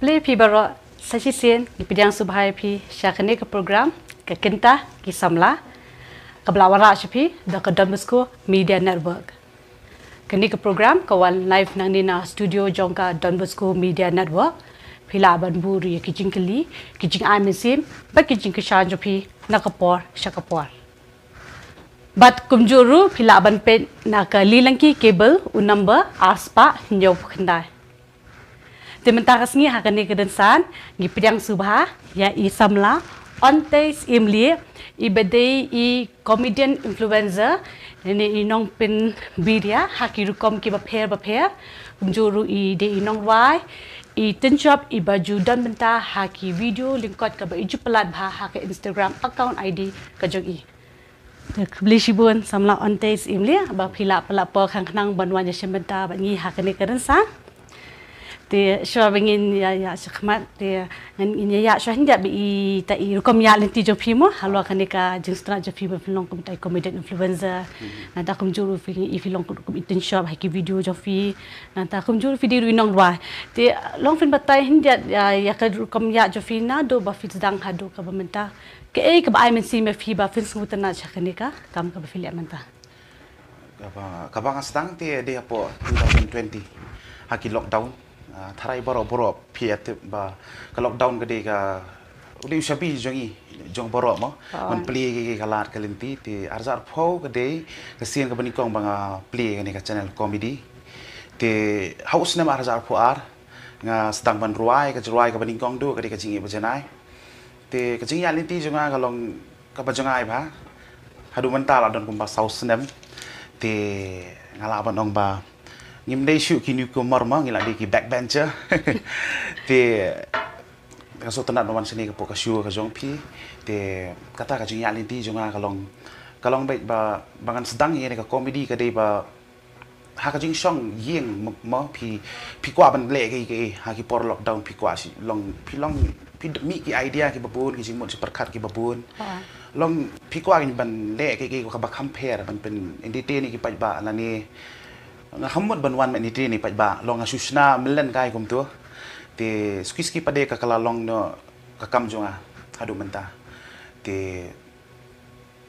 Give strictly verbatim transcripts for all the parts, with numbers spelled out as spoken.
Khublei phi baroh, sa shisien ngi pdiang sngewbha ïa phi sha kane ka program, ka Kynta ki Samla, kaba la wanrah sha phi da ka Don Bosco Media Network. Kane ka program ka wan live nangne na studio jong ka Don Bosco Media Network. Phi lah ban buh ruh ïa ki jingkylli, ki jingai mynsiem bad ki jingkyrshan jong phi na ka por sha ka por. Bad kumjuh ruh phi lah ban peit na ka Lilang Ki Cable u number ar spah hynñiew phew khyndai. Te mynta ka sngi ha kane ka rynsan ngi pdiang sngewbha ïa i samla Onteis Imlie, iba dei i comedian influencer ne i nongpynbiria ha ki rukom kiba pher bapher. Kumjuh ruh i dei i nongrwai, i tynshop iba ju don bynta ha ki video lyngkot kaba i ju pyllait bha ha ka Instagram account I D ka jong i. Te khublei shibun samla Onteis Imlie ba phi lah pynlah por khnang khnang ban wan ïashim bynta bad ngi ha kane ka rynsan. Te shuwa ba ngin ïa ïa shakhmat te ngin ïa ïa shuwa hynda ba i ta i rukom ïa lynti jong phi mo halor kane ka jingsngewtynnat jong phi ba phi long kum ta i comedian influencer. Nangta kumjuh ruh phi i phi long kum i tynshop ha ki video jong phi. Nangta kumjuh ruh phi dei ruh i nongrwai. Te long phin batai hynda ïa ïa ka rukom ïa jong phi naduh ba phi sdang haduh kaba mynta. Kaei kaba ai mynsiem ïa phi ba phin sngewtynnat sha kane ka kam kaba phi leh mynta? Kaba, kaba nga sdang te dei hapoh two thousand twenty ha ki lockdown. Ah, tharai baroh baroh phi ïa tip ba ka lockdown ka dei ka u dei u shabi jong i jong baroh mo. Ban plie ki ka lad ka lynti te arhajar arphew ka dei ka sien kaba nyngkong ba nga plie kane ka channel comedy. Te ha u snem arhajar arphew ar nga sdang ban rwai ka jingrwai kaba nyngkong duh ka dei ka jingïeit ba janai. Te ka jingïaid lynti jong nga ka long kaba jngai bha. Haduh mynta la don kumba saw snem. Te nga lah ban ong ba ngim dei shuh ki newcomer ma, ngi la dei ki backbencher. Te nga sngewtynnat ban wan shane ka pok ka show ka jong phi. Te kata ka jingïaid lynti jong nga ka long ka long beit ba ba ngan sdang ïa ka comedy ka dei ba ha ka jingshong ïing mo phi phi kwah ban leh kaei kaei ha ki por lockdown phi kwah shi long phi long phi mih ki idea kiba bun ki jingmut jingpyrkhat kiba bun. Long phi kwah ban leh kaei kaei kaba kham pher ban pyn entertain ïa ki paidbah lane nga kham mut ban wan entertain ïa ki paidbah long nga shu shna mlien kai kumto. Te suki suki pat de ka la long noh ka kam jong nga haduh mynta. Te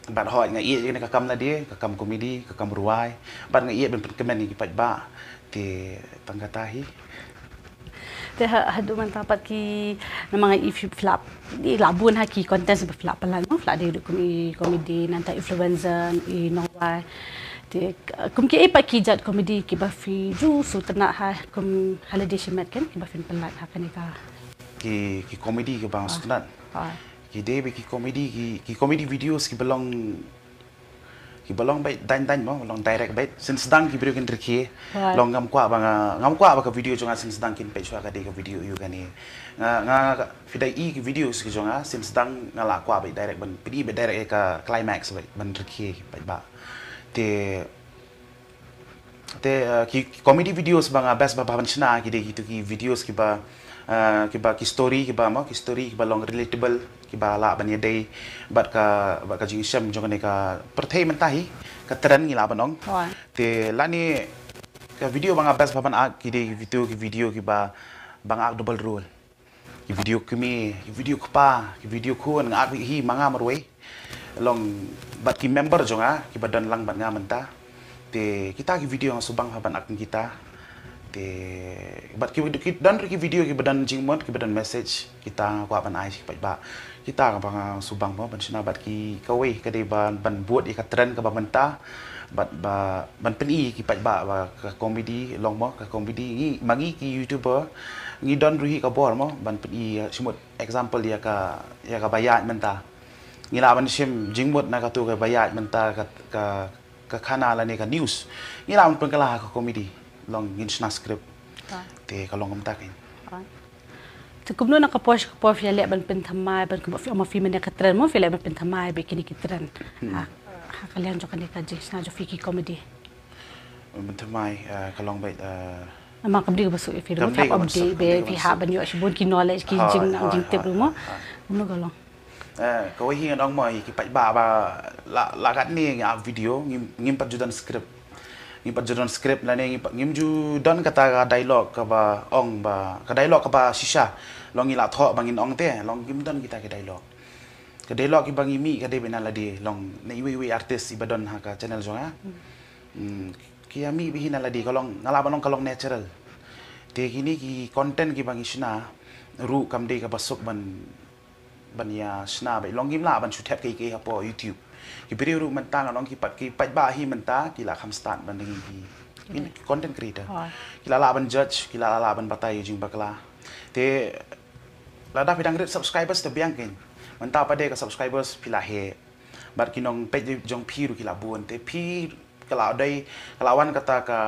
Bad hooid nga ïeit ïa kane ka kam lade, ka kam comedy, ka kam rwai. Bad nga ïeit ban pynkmen ïa ki paidbah. Te tang kata hi. Te ha haduh mynta pat ki namar nga i phi la i la bun ha ki content ba phi la pynlait mo phi la dei ruh kum i comedy nangta influencer i nongrwai. Te kum kiei pat ki jait comedy kiba phi ju sngewtynnat ha kum ha lade shimet ken kiba phin pynlait ha kane ka. Ki ki comedy kiba nga sngewtynnat. Ki dei ba ki comedy ki ki comedy videos kiba long kiba long beit dang dang mo long direct beit sien sdang ki briew kin rkhie. Long ngam kwah ba nga ngam kwah ba ka video jong nga sien sdang kin peit shuwa ka dei ka video ïa kane. Nga nga phi da i ki videos ki jong nga sien sdang nga la kwah beit direct ban phi beit direct ïa ka climax beit ban rkhie beit ba. Te Te ki comedy videos ba nga best ba ban shna ki dei kitu ki videos kiba kiba ki story kiba mo ki story kiba long relatable kiba lah ban ïadei bad ka bad ka jingshem jong kane ka pyrthei mynta hi ka trend ngi lah ban ong. Te lane ka video ba nga best ba ban ak ki dei video ki video kiba ba nga ak double role. Ki video kmie, ki video kpa, ki video khun nga ak hi ma nga marwei. Long bad ki member jong nga kiba don lang bad nga mynta. Te kita ki video nga subang ha ban ak kita. Te bad ki don ki video kiba don jingmut kiba don message kita nga kwah ban ai ki paidbah. Kita kaba nga subang mo ban shna bad ki kawei ka dei ban ban bud ïa ka trend kaba mynta. Bad ba ban pyni ki paidbah ba ka comedy long mo ka comedy ngi ma ngi ki youtuber ngi don ruh hi ka bor mo ban pyni shimut example ïa ka ïa ka ba ïaid mynta. Ngi lah ban shim jingmut na katu ka ba ïaid mynta ka ka ka khana lane ka news. Ngi lah ban pynkylla ha ka comedy long ngin shna script. Te ka long kumta kein. Te kumno na ka por sha ka por phi leh ban pynthymmai ban kumba phi ong ma phi mynne ka trend mo phi leh ban pynthymmai bad kine ki trend. Ha ka liang jong kane ka jingshna jong phi ki comedy. Ban thymmai ka long bad. Namar kam dei ba suk ïa phi ruh phi hap update bad phi hap ban ïoh shibun ki knowledge ki jing jingtip ruh mo. Kumno ka long. Kawei hi ngan ong mo ïa ki paidbah ba la la katne ngi ak video ngim ngim pat ju don script. Ngi pat ju don script lane ngi pat ngim ju don kata ka dialogue kaba ong ba, ka dialogue kaba shisha. Long ngi la thoh ba ngin ong te, long ngim don kita ki dialogue. Ka dialogue kiba ngi mih ka dei beit na lade, long na iwei iwei artist iba don ha ka channel jong nga. Hmm, ki ïa mih beit hi na lade, ka long, nga lah ban ong ka long natural. Te kine ki content kiba ngi shna ruh kam dei kaba suk ban, ban ïa shna beit, long ngim lah ban shu thep kaei kaei hapoh YouTube. Ki briew ruh mynta nga ong ki pat, ki paidbah hi mynta ki la kham start ban dei ki, ki content creator. Ki la lah ban judge, ki la lah ban batai ïa u jingbakla. Te lada phi dang rit subscribers te biang kein. Mynta pat de ka subscribers phi la heh. Bad ki nongpeit jong phi ruh ki la bun, te phi ka la dei, ka la wan kata ka,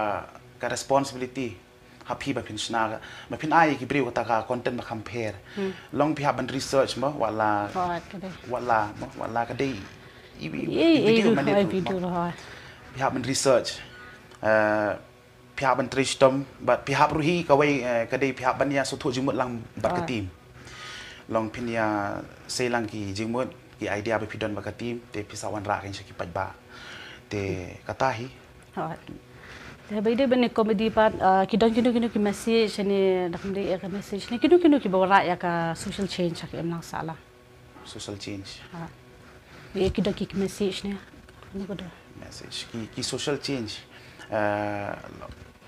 ka responsibility ha phi ba phin shna ka, ba phin ai ki briew kata ka content ba kham pher. Long phi hap ban research mo, wat la, wat la mo, wat la ka dei i, i, i video mane ruh mo. Phi hap ban research. Eh, phi hap ban trei shitom, bad phi hap ruh hi kawei, eh, ka dei phi hap ban ïa sngewthuh jingmut lang bad ka team. Long phin ïa sei lang ki jingmut, ki idea ba phi don bad ka team, te phi sa wanrah kein sha ki paidbah. Te kata hi. Te ba ïadei bad ne comedy pat, ah, ki don kino kino ki message ne, da kam dei ïa ka message ne, kino kino kiba wanrah ïa ka social change ha ka imlang sahlang. Social change. Ïa ki don ki message ne. Kano ka don? Message. Ki, ki social change. Eh,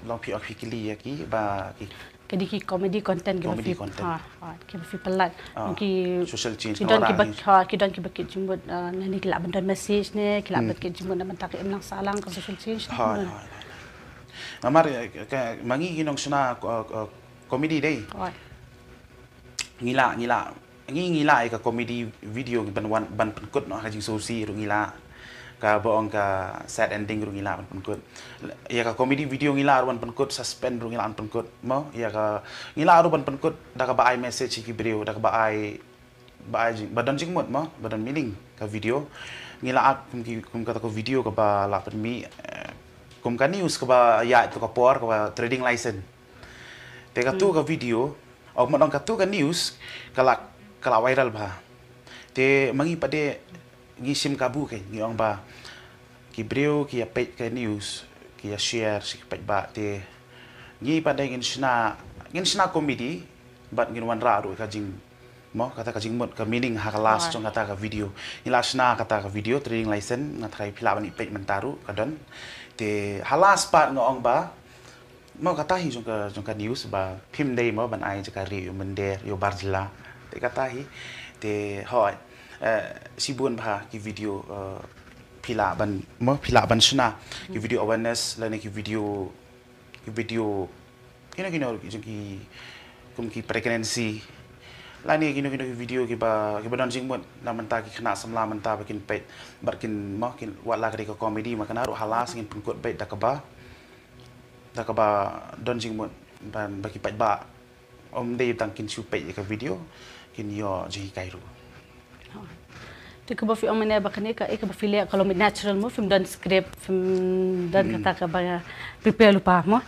long phi ong phi kylli ïa ki ba ki, ka dei ki comedy content kiba phi, ha, ha, kiba phi pynlait. Ki social change ki don kiba, ha, ki don kiba kit jingmut, eh, nangne ki lah ban don message ne, ki lah ban kit jingmut na bynta ka imlang sahlang ka social change. Ha, ha. Namar, eh, ka, ma ngi ki nongshna, eh, eh, comedy dei. Ngi lah, ngi lah, ngi, ngi lah ïa ka comedy video ban wan, ban pynkut noh ha ka jingsngewsih ruh ngi lah. Kaba ong ka sad ending ruh ngi lah ban pynkut. Ïa ka comedy video ngi lah ruh ban pynkut, suspense ruh ngi lah ban pynkut. Mo, ïa ka, ngi lah ruh ban pynkut da kaba ai message ïa ki briew, da kaba ai, ba ai jing, ba don jingmut mo, ba don meaning ka video. Ngi lah ap kum ki, kum kata ka video kaba lah pynmih, eh, kum ka news kaba ïaid tu ka por kaba trading license. Te katu ka video, ong, mut ong katu ka news ka la, ka la viral bha. Te ma ngi pat de ngi shim kabu kein, ngi ong ba ki briew ki ïa peit ka news, ki ïa share sha ki paidbah, te ngi pat de ngin shna, ngin shna comedy bad ngin wanrah ruh ka jing, mo, kata ka jingmut, ka meaning ha ka last jong kata ka video. Ngi la shna kata ka video trading license, nga tharai phi lah ban ïa peit mynta ruh ka don. Te ha last part nga ong ba, mo, kata hi jong ka, jong ka news ba phim dei mo ban ai jaka rieh ïa u mynder, ïa u bar jylla. Te kata hi. Te hooid, eh, shibun bha ki video, eh, phi lah ban, mo, phi lah ban shna ki video awareness lane ki video, ki video kino kino jong ki, kum ki pregnancy lane kino kino ki video kiba, kiba don jingmut na bynta ki khynnah samla mynta ba kin peit bad kin, mo, kin, wat la ka dei ka comedy ma kane ruh ha last ngin pynkut beit da kaba, da kaba don jingmut ban ba ki paidbah ym dei tang kin shu peit ïa ka video, kin ïoh jinghikai ruh. Te kaba phi ong mynne ba kane ka, eh, kaba phi leh ka long beit natural mo, phim don script, phim don kata kaba prepare lypa mo.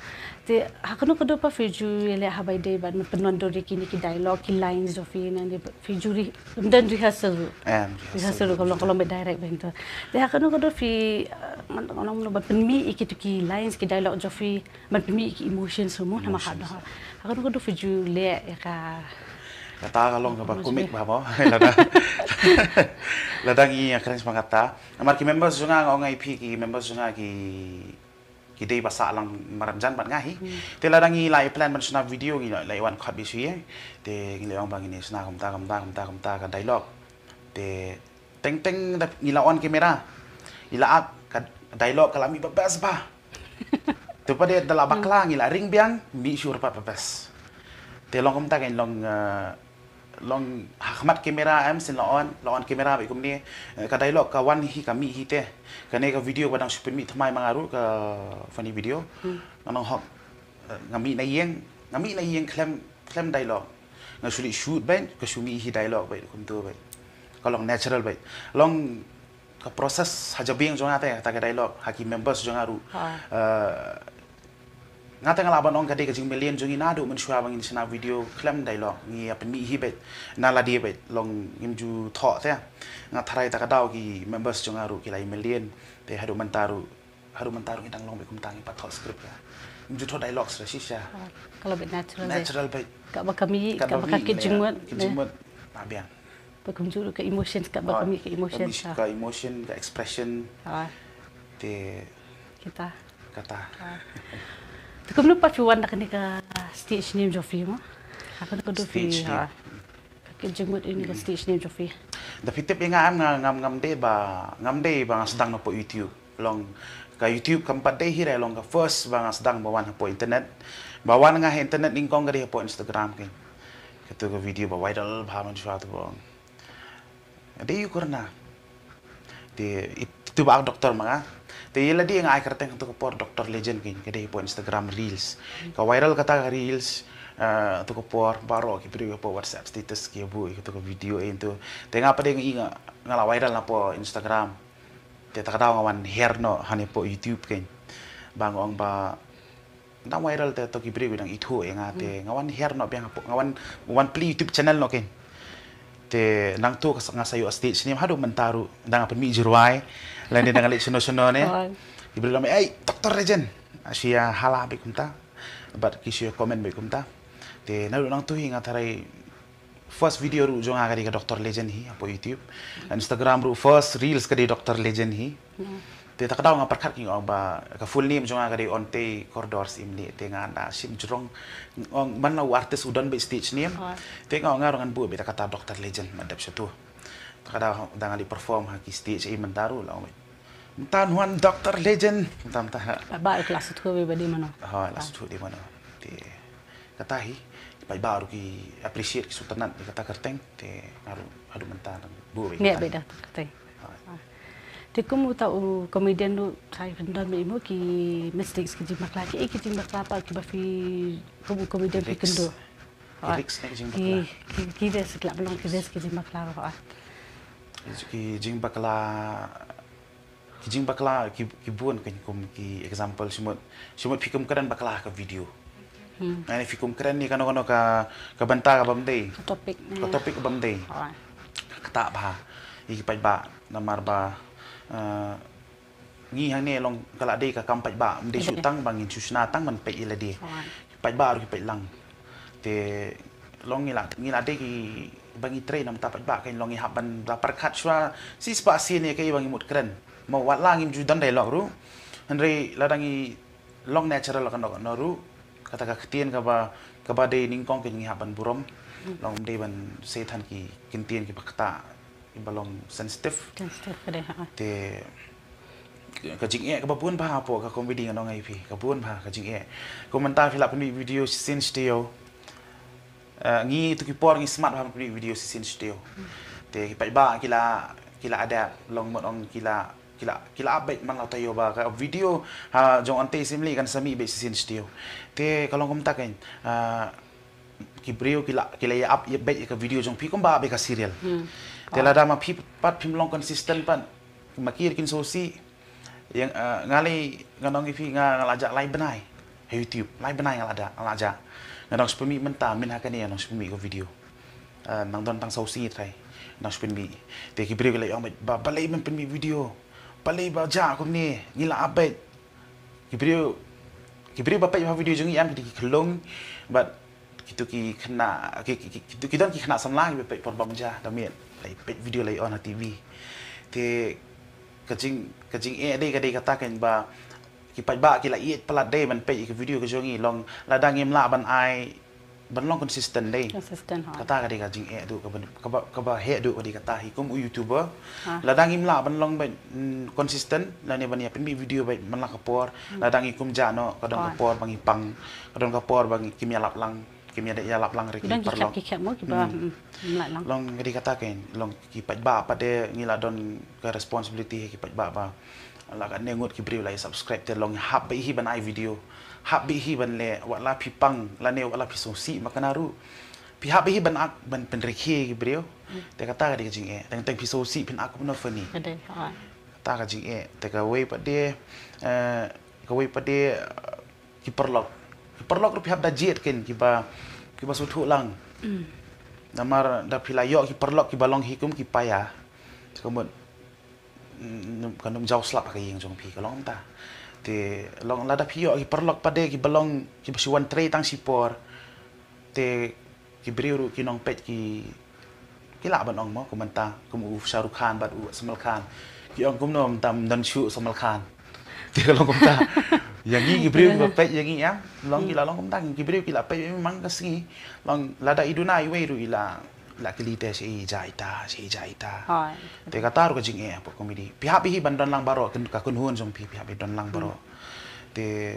Te ha kano ka daw pat phi ju ïaleh ha ba ïadei bad pynwandur ïa kine ki dialogue, ki lines jong phi, nangne phi ju re-, don rehearsal ruh. Em, rehearsal. Rehearsal ruh ka long, ka long beit direct beit to. Te ha kano ka daw phi, eh, man, man, man, ban pynmih ïa kitu ki lines, ki dialogue jong phi, ban pynmih ïa ki emotions ruh mo, namar ha, ha kano ka daw phi ju leh ïa ka. Kata ka long kaba komik bha mo. Lada, lada ngi ïa kren sha kata. Namar ki members jong nga, nga ong ïa phi, ki members jong nga ki, ki dei ba sah lang marjan bad nga hi. Te lada ngi la ïa plan ban shna video, ngi la ïa wan khot beit shuh ïa. Te ngi la ong ba ngin ïa shna kumta, kumta, kumta, kumta ka dialogue. Te teng teng da ngi la on camera, ngi la ap, ka dialogue ka la mih ba best bha. Te pat de da la bakla ngi la ring biang, mih shuh pat ba best. Te long kumta kein long, eh, long ha khmat camera em, shen la on, la on camera beit kumne, eh, ka dialogue ka wan hi, ka mih hi te. Kane ka video ba dang shu pynmih thymmai ma nga ruh, ka funny video. Nga nang hok, eh, nga mih na ïing, nga mih na ïing khlem, khlem dialogue. Nga shu leit shoot beit, ka shu mih hi dialogue beit, kumtu beit. Ka long natural beit. Long ka process ha jabieng jong nga te, kata ka dialogue, ha ki members jong nga ruh. Eh, nga te nga lah ban ong ka dei ka jingmlien jong ngi naduh mynshuwa ba ngin shna video khlem dialogue, ngi ïa pynmih hi beit na lade beit, long ngim ju thoh te. Nga tharai ta ka daw ki members jong nga ruh ki la ïa mlien, te haduh mynta ruh Haduh mynta ruh ngi dang long beit kumta, ngi pat thoh script ka. Ngim ju thoh dialogues ruh shisha. Ah, ka long beit natural de. Natural beit. Katba ka mih, katba ka kit jingmut. Kit jingmut. Ba biang. Ba kumjuh ruh ka emotions, katba ka mih ka emotions. Ka emotion, ka expression. Te kita. Kata. Te kumno pat phi wan da kane ka stage name jong phi mo? Ha kane ka dei phi. Ka kit jingmut ïa kane ka stage name jong phi. Da phi tip ïa nga, ngam ngam dei ba, ngam dei ba nga sdang na pdeng YouTube. Long ka YouTube kam pat dei hi re, long ka first ba nga sdang ba wan hapoh internet. Ba wan nga ha internet nyngkong ka dei hapoh Instagram kein. Katu ka video ba viral bha mynshuwa tu ba ong, dei ïa u corona. Te itu ba doktor ma nga. Te ïa lade nga ai kyrteng tu ka por Doctor Legend kein, ka dei hapoh Instagram Reels. Ka viral kata ka Reels, eh, tu ka por baroh ki briew hapoh WhatsApp status ki buh ïa katu ka video ïa tu. Te nga pat dei nga, nga la viral na hapoh Instagram. Te ta ka daw nga wan hiar noh hangne hapoh YouTube kein. Ba nga ong ba dang viral te to ki briew ki dang ithuh ïa nga, te nga wan hiar noh biang hapoh, nga wan, wan plie YouTube channel noh kein. Te nangtu nga sa ïoh stage name, haduh mynta ruh dang pynmih jingrwai lane dang leit shano shano ne. Ki briew la ong, "Ei, Doctor Legend." Shu ïa hala beit kumta. Bad ki shu ïa comment beit kumta. Te naduh nangtu hi nga tharai first video ruh jong nga ka dei ka Doctor Legend hi hapoh YouTube. Instagram ruh first reels ka dei Doctor Legend hi. Te ta ka daw nga pyrkhat kein, nga ong ba ka full name jong nga ka dei Ontei Kordor Syiemlieh, te nga da shim jrong, nga ong man la u artist u don beit stage name. Te nga ong nga ruh ngan buh beit ta kata Doctor Legend, ma dep shatu. Ta ka daw da nga leit perform ha ki stage, eh, mynta ruh la ong beit, mynta wan Doctor Legend, mynta mynta ha. Ba la shu thuh beit ba dei mano. Ha, la shu thuh dei mano. Te kata hi, ki paidbah ruh ki appreciate, ki sngewtynnat ïa kata kyrteng, te nga ruh haduh mynta ngan buh beit. Ngeit beit da kyrteng. Te kum uta u comedian ruh trai pyndonkam mo ki mistakes, ki jingbakla, ki, ki jingbakla pat kiba phi kum u comedian phi kynduh. Ki risk ne ki jingbakla. Ki, ki, ki risk, la ba long ki risk ki jingbakla ruh. Ki jingbakla, ki jingbakla ki, ki bun kein, kum ki example, shu mut, shu mut phi kum kren bakla ha ka video. Lane phi kum kren ïa kano kano ka, ka bynta ka bym dei. Ka topic. Ka topic ka bym dei. Kata bha ïa ki paidbah namar ba, eh, ngi hangne long ka la dei ka kam paidbah, ym dei shu tang ba ngin shu shna tang ban peit ïa lade. Paidbah ruh ki peit lang. Te long ngi la, ngi la dei ki ba ngi trei na bynta paidbah, kein long ngi hap ban da pyrkhat shuwa shispah sien ïa kaei ba ngi mut kren. Mo, wat la ngim ju don dialogue ruh, hynrei lada ngi long natural kano kano ruh, kata ka ktien kaba, kaba dei nyngkong kein ngi hap ban burom. Long ym dei ban sei than ki ktien kiba ktah, kiba long sensitive. Sensitive ka dei, ha. Te ka jingeh kaba bun bha hapoh ka comedy, ngan ong ïa phi, ka bun bha ka jingeh. Kum mynta phi la pynmih video shisien shuh te ïoh. Eh, ngi tu ki por ngi smat bha pynmih video shisien shuh te ïoh. Te ki paidbah ki la, ki la adapt, long mut ong ki la, ki la, ki la ap beit man la, te ïoh ba ka video ha jong Ontei Syiemlieh kan sa mih beit shisien shuh te ïoh. Te ka long kumta kein, eh, ki briew ki la, ki la ïa ap beit ïa ka video jong phi kumba ap ïa ka serial. Te lada ma phi pat phim long consistent pat, ma ki ruh kin sngewsih. Ïa, eh, nga lei, ngan ong ïa phi, nga, nga la jah lai bnai ha YouTube, lai bnai nga la jah, nga la jah. Nga dang shu pynmih mynta, mynta ha kane nga dang shu pynmih ka video. Eh, nang don tang saw sngi trai, nang shu pynmih. Te ki briew ki la ong beit ba, balei men pynmih video, balei ba jah kumne, ngi la ap beit. Ki briew, ki briew ba peit ba video jong ngi em ki dei ki khyllung bad kitu ki khynnah, ki, ki, ki, kitu ki don ki khynnah samla kiba peit por bam ja da miet, la peit video la on ha TV. Te ka jing, ka jingeh dei ka dei kata kein ba ki paidbah ki la ïeit palat dei ban peit ïa ka video ka jong ngi, long lada ngim lah ban ai, ban long consistent dei. Consistent, ha. Kata ka dei ka jingeh duh kaba, kaba, kaba heh duh ka dei kata hi kum u YouTuber. Lada ngim lah ban long ban, mm, consistent lane ban ïa pynmih video beit man la ka por, lada ngi kum jah noh ka don ka por ba ngi pang, ka don ka por ba ngi kim ïalap lang, kim ïa, ïalap lang re ki paralok. Ki don ki khep ki khep mo kiba, mm, ym lah lang. Long ka dei kata kein, long ki paidbah pat de ngi la don ka responsibility ha ki paidbah ba la katne ngut ki briew la ïa subscribe, te long hap beit hi ban ai video, hap beit hi ban leh, wat la phi pang lane wat la phi sngewsih ma kane ruh, phi hap beit hi ban ak, ban pynrkhie ki briew. Te kata ka dei ka jingeh, teng teng phi sngewsih phin ak kumno, funny. Ka dei, ha. Kata ka jingeh. Te kawei pat de, eh, kawei pat de, eh, ki paralok. Ki paralok ruh phi hap da jied kein kiba, kiba sngewthuh lang. Namar da phi la ïoh ki paralok kiba long hi kum ki paia, te ka mut mm, kan ym jaw slap ha ka ïing jong phi, ka long kumta. Te long lada phi ïoh ki paralok pat de kiba long kiba shu wan trei tang shipor. Te ki briew ruh ki nongpeit ki, ki lah ban ong mo, kum mynta kum u Shah Rukh Khan bad u Salman Khan. Ki ong kumno mynta ym don shuh Salman Khan. Te ka long kumta. Ïa ngi ki briew kiba peit ïa ngi, em, long ki la long kumta, ki briew ki la peit ïa ngi man ka sngi. Long lada i duna iwei ruh i la, i la kylli te shaei jia ita, shaei jia ita. Hooid. Te kata ruh ka jingeh hapoh comedy. Phi hap hi ban don lang baroh, ka kynhun jong phi, phi hap hi don lang baroh. Te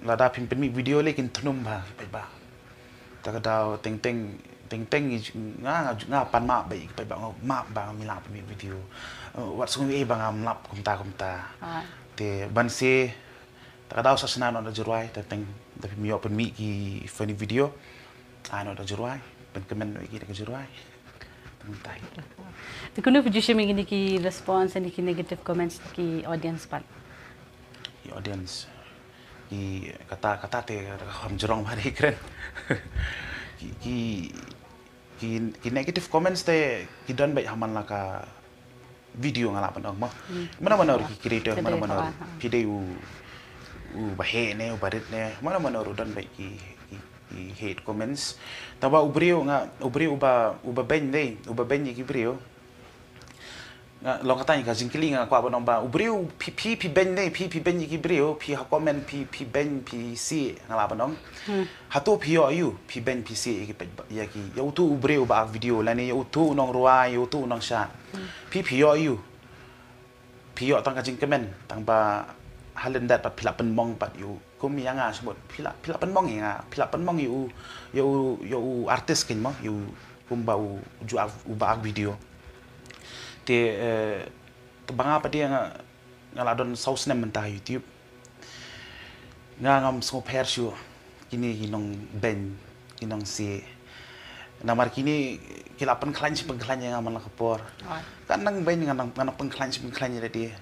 lada phim pynmih video lei kin thnum bha, peit ba. Ta ka daw teng teng, teng teng nga, nga, nga pan map ba, peit ba, nga map ba ngam lah pynmih video. Eh, wat sngew ei ba ngam lap kumta kumta. Ah. Te ban se, ta ka daw sa shna noh da jingrwai, ta teng, da phim ïoh pynmih ki funny video. Ai noh da jingrwai, pynkmen noh ïa ki da ka jingrwai. Pyntai. Te kumno phi ju shim ïa kine ki response, ïa ki negative comments ki audience pat? Ki audience. Ki kata, kata te ka kham jrong bha ri kren. Ki, ki, ki, ki negative comments te ki don beit ha man la ka video nga lah ban ong mo. Hmm. Mano mano ruh ki creator, mano mano ruh. Phi dei u, u ba heh ne, u ba rit ne, mano mano ruh don beit ki, ki, ki hate comments. Tangba u briew nga, u briew uba, uba beiñ dei, uba beiñ ïa ki briew. Nga long kata ïa ka jingkylli nga kwah ban ong ba u briew phi, phi, phi beiñ dei, phi, phi beiñ ïa ki briew, phi ha comment phi, phi beiñ phi sih nga lah ban ong. Hmm. Hato phi ïoh aïu, phi beiñ phi sih ïa ki peit ba, ïa ki, ïa uto u briew uba ak video lane ïa uto u nongrwai, ïa uto u nongshad. Hmm. Phi, phi ïoh aïu. Phi ïoh tang ka jingkmen, tangba ha lyndet pat phi la pynmong pat ïa u. Kum ïa nga shibun, phi la, phi la pynmong ïa nga, phi la pynmong ïa u, ïa u, ïa u artist keiñ mo, ïa u kumba u ju ak, uba ak video. Te, eh, te ba nga pat de nga, nga la don saw snem mynta ha YouTube. Nga ngam sngewpher shuh kine ki nongbeiñ, ki nongsih. Namar kine ki la pynkhlaiñ shi pynkhlaiñ ïa nga man la ka por. Ai. Ka nang beiñ nga nang, nga nang pynkhlaiñ shi pynkhlaiñ ïa lade.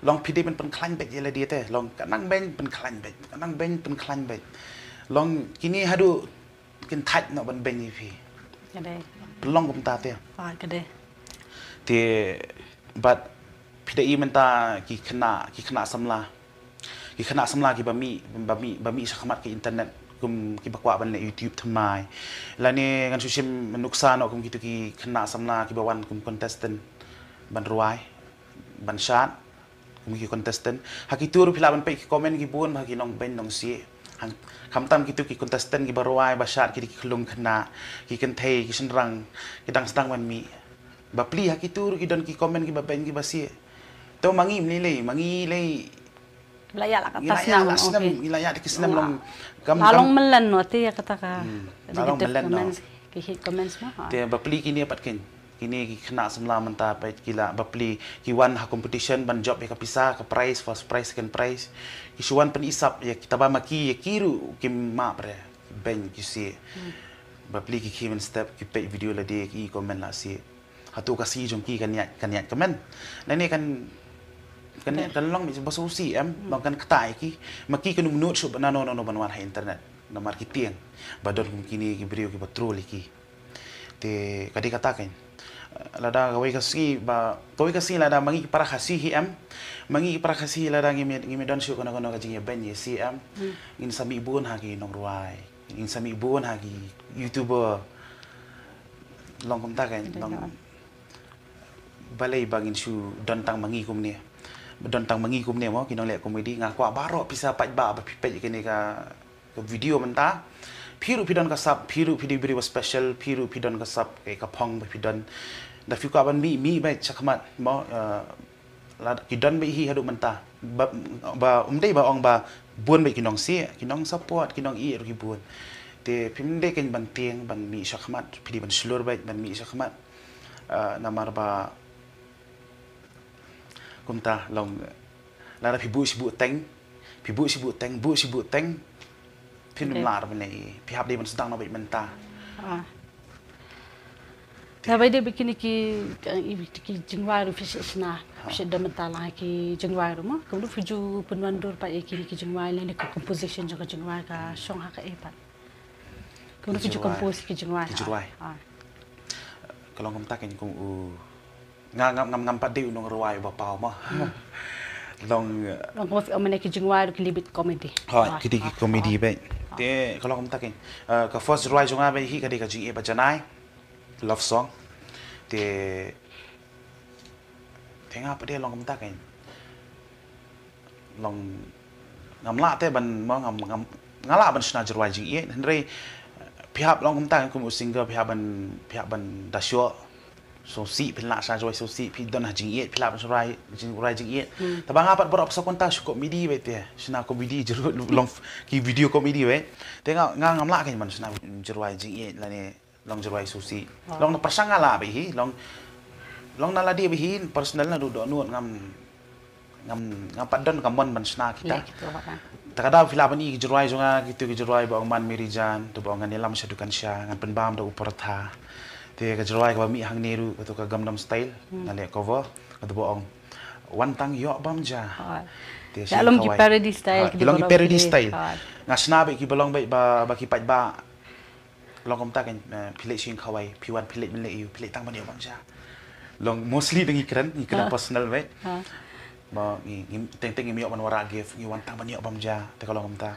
Long phi dei ban pynkhlaiñ beit ïa lade te. Long ka nang beiñ pynkhlaiñ beit. Ka nang beiñ pynkhlaiñ beit. Long kine haduh kin thait noh ban beiñ ïa phi. Ka dei. Pynlong kumta te. Ah, ka dei. Te bad phi da i mynta ki khynnah, ki khynnah samla. Ki khynnah samla kiba mih, ba mih, ba mih shakhmat ka internet kum kiba kwah ban leh YouTube thymmai. Lane ngan shu shim nuksa noh kum kito ki khynnah samla kiba wan kum contestant ban rwai, ban shad. Kum ki contestant. Ha kito ruh phi lah ban peit ki comment ki bun bha ki nongbeiñ nongsih. Hang, khamtam kito ki contestant kiba rwai ba shad ki dei ki khyllung khynnah, ki kynthei, ki shynrang, ki dang sdang ban mih. Bapli ha kito ruh ki don ki comment kiba beiñ kiba sih. To ma ngi ym lei lei, ma ngi lei. La ïa la ka, ngi la ïa la snem, ngi la ïa ki snem long. Kam, la long myllen noh te ïa kata ka. Hmm. La long myllen noh. Ki hate comments mo. Te bapli kine pat keiñ. Kine ki khynnah samla mynta pat ki la bapli ki wan ha competition ban jop ïa ka pisa, ka prize, first prize, second prize. Ki shu wan pynisap ïa kita ba ma ki ïa ki ruh kim map re. Beiñ ki sih. Hmm. Bapli ki khie mynstep ki peit video lade ki comment la sih. Hato ka sngi jong ki kan ïaid, kan ïaid kmen. Lane kan, kan ïaid, kan long ba sngewsih em, ba kan ktah ïa ki. Ma ki kan ym nud shuh ba nano nano ban wan ha internet. Namar ki tieng ba don kum kine ki briew kiba troll ïa ki. Te ka dei kata keiñ. Lada kawei ka sngi ba, kawei ka sngi lada ma ngi ki para Khasi hi em. Ma ngi ki para Khasi lada ngim, ngim don shuh kano kano ka jingïabeiñ ïa sih em. Hmm. Ngin sa mih bun ha ki nongrwai. Ngin sa mih bun ha ki YouTuber. Long kumta keiñ, long. Balei ba ngin shu don tang ma ngi kumne. Don tang ma ngi kumne mo, ki nongleh comedy, nga kwah baroh phi sa peit ba, ba phi peit kane ka, ka video mynta. Phi ruh phi don ka sap, phi ruh phi dei briew ba special, phi ruh phi don ka sap, ka phong ba phi don. Da phi kwah ban mih, mih beit shakhmat mo, eh, Lada ki don beit hi haduh mynta. Ba, ba, ym dei ba ong ba bun beit ki nongsih, ki nongsupport, ki nongïeit ruh ki bun. Te phim dei keiñ ban tieng, ban mih shakhmat, phi dei ban shlur beit, ban mih shakhmat. Ah, namar ba kumta long lada phi buh shi buh teng, phi buh shi buh teng, buh shi buh teng. Phin ym lah ban leh, phi hap dei ban sdang noh beit mynta. Ah. Te ba dei beit kine ki, ki, ki jingrwai ruh phi shah shna, phi shah don mynta la ki jingrwai ruh mo. Kumno phi ju pynwandur pat ïa kine ki jingrwai lane ka composition jong ka jingrwai ka shong ha kaei pat. Kumno phi ju compose ki jingrwai. Ki jingrwai. Ah. Ka long kumta keiñ kum u Nga ngam ngam ngam pat dei u nongrwai uba paw mo. Long Long kumba phi ong mynne ki jingrwai ruh ki leh beit comedy. Hooid, ki dei ki comedy beit. Te ka long kumta kein. Eh, ka first jingrwai jong nga beit hi ka dei ka jingïeit ba janai. Love song. Te te nga pat dei long kumta kein. Long ngam lah te ban mo ngam ngam nga lah ban shna jingrwai jingïeit hynrei phi hap long kumta kum u singer phi hap ban phi hap ban da shoh. Sngewsih phin lah shna jingrwai sngewsih phi don ha jingïeit phi lah ban shna jingrwai jingïeit. Taba nga pat baroh sa kumta shu comedy beit te shna comedy jingr long ki video comedy beit. Te nga nga ngam lah kein ban shna jingrwai jingïeit lane long jingrwai sngewsih. Long na pyrshang nga lah beit hi long long na lade beit hi personal naduh dohnud ngam ngam ngam pat don ka mon ban shna kita. Te ka dei phi lah ban i ki jingrwai jong nga kitu ki jingrwai ba ong Man Meri Jaan tu ba ong ngan ïalam sha dukan sha ngan pynbam da u paratha. Te ka jingrwai kaba mih hangne ruh katu ka Gangnam Style nga leh cover katu ba ong wan tang ïoh bam ja. Te sha long ki parody style. Nga shna beit kiba long beit ba ba ki paidbah. Long kumta kein phi leit sha ïing khawai phi wan phi leit ban leh ïa u phi leit tang ban ïoh bam ja. Long mostly da ngi kren ngi kren personal beit. Ba ngi teng teng ngim ïoh ban wanrah gift ngi wan tang ban ïoh bam ja te ka long kumta.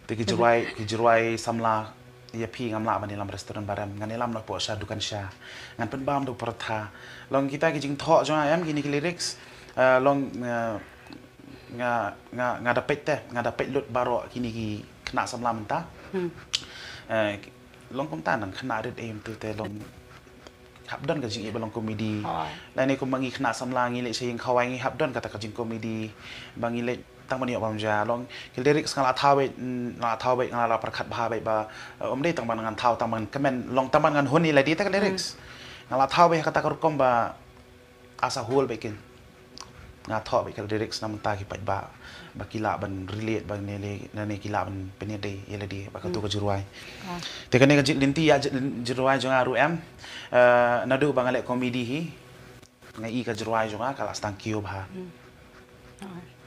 Te ki jingrwai ki jingrwai samla ïa phi ngam lah ban ïalam restaurant ba rem ngan ïalam noh hapoh sha dukan sha ngan pynbam da u paratha. Long kita ki jingthoh jong nga em kine ki lyrics. Long nga nga nga da peit te nga da peit lut baroh kine ki khynnah samla mynta. Long kumta nang khynnah rit ei mynta te long hap don ka jingïeit ba long comedy. Lane kumba ngi khynnah samla ngi leit sha ïing khawai ngi hap don kata ka jingcomedy ba ngi leit tang ban ïoh bam ja long ki lyrics nga la thaw beit nga la thaw beit nga la pyrkhat bha beit ba ym dei tang ban ngan thaw tang ban kmen long tang ban ngan hun ïa lade te ka lyrics. Nga la thaw beit ha kata ka rukom ba as a whole beit kein. Nga thoh beit ka lyrics na mynta ki paidbah ba ki lah ban relate ba ne ne ki lah ban pynïadei ïa lade ba katu ka jingrwai. Te kane ka jit lynti ïa jingrwai jong nga ruh em naduh ba nga leh comedy hi nga i ka jingrwai jong nga ka la stang kiew bha.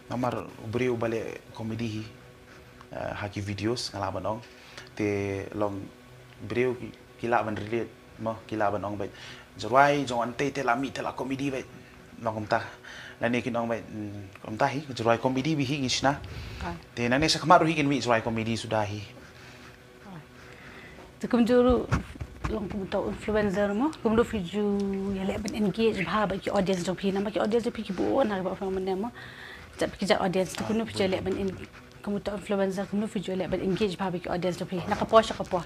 Namar u briew ba leh comedy hi ha ki videos nga lah ban ong te long briew ki lah ban relate mo ki lah ban ong beit jingrwai jong wan tei te la mih te la comedy beit. Long kumta lane kin ong beit kumta hi jingrwai comedy beit hi ngi shna. Te nane sha khmat ruh hi kin mih jingrwai comedy suda hi. Te kumjuh ruh long kum uta u influencer mo kumno phi ju ïaleh ban engage bha bad ki audience jong phi namar ki audience jong phi ki bun ha kaba ong mynne mo. Jat phi ki jat audience te kumno phi ju ïaleh ban kum uta u influencer kumno phi ju ïaleh ban engage bha bad ki audience jong phi na ka por sha ka por.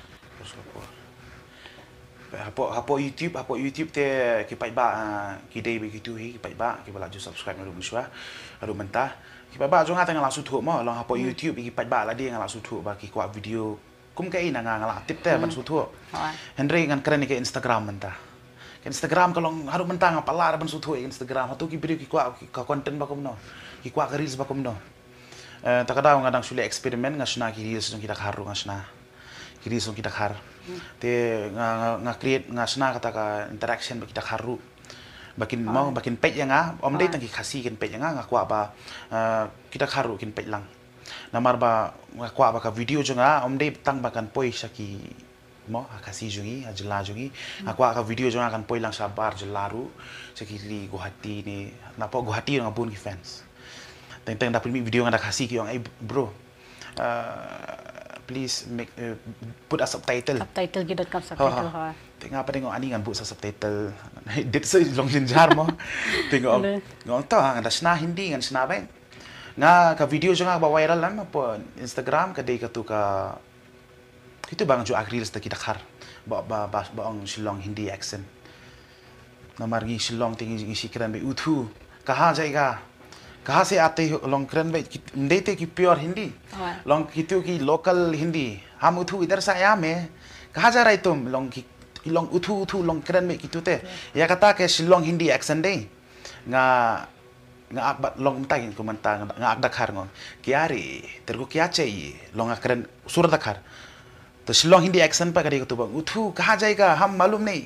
Hapoh hapoh YouTube hapoh YouTube te ki paidbah ki dei bad kitu hi ki paidbah kiba la ju subscribe naduh mynshuwa haduh mynta. Ki paidbah jong nga te nga la sngewthuh mo long hapoh YouTube ki paidbah lade nga la sngewthuh ba ki kwah video kum kaei na nga nga la tip te ban sngewthuh. Hynrei ngan kren ïa ka Instagram mynta. Ka Instagram ka long haduh mynta nga pat lah ban sngewthuh ïa ka Instagram hato ki briew ki kwah ka content ba kumno ki kwah ka reels ba kumno. Ta ka daw nga dang shu leh experiment nga shna ki reels jong ki dkhar ruh nga shna ki reels jong ki dkhar. Te nga nga create nga shna kata ka interaction bad ki dkhar ruh. Ba kin mo ba kin peit ïa nga ym dei tang ki Khasi kin peit ïa nga nga kwah ba ki dkhar ruh kin peit lang. Namar ba nga kwah ba ka video jong nga ym dei tang ba kan poi sha ki mo ha Khasi jong ngi ha jylla jong ngi. Nga kwah ka video jong nga kan poi lang shabar jylla ruh sha ki ri Guwahati ne napoh Guwahati nga bun ki fans. Teng teng da pynmih video nga da Khasi ki ong ei bro please make put a subtitle. Subtitle ki dot com subtitle ha. Te nga pat nga ong ani ngan buh sa subtitle. Dit sa long jynjar mo. Te nga ong nga ong to nga da shna Hindi ngan shna beit. Nga ka video jong nga ba viral lang hapoh Instagram ka dei katu ka kitu ba nga ju ak reels da ki dkhar ba ba ba ong Shillong Hindi accent. Namar ngi Shillong te ngi shi kren beit u thu kaha jayega kaha se aate ho long kren beit ym dei te ki pure Hindi. Long kitu ki local Hindi hum u thu idhar se aaye hain kaha ja rahe ho tum long ki long u thu u thu long kren beit kitu te. Ïa kata ka Shillong Hindi accent dei. Nga nga ak bad long mynta kin kumta nga ak dkhar ngong kya re tere ko kya chahiye long nga kren sur dkhar. Te Shillong Hindi accent pat ka dei katu ba u thu kaha jayega hum malum nahi.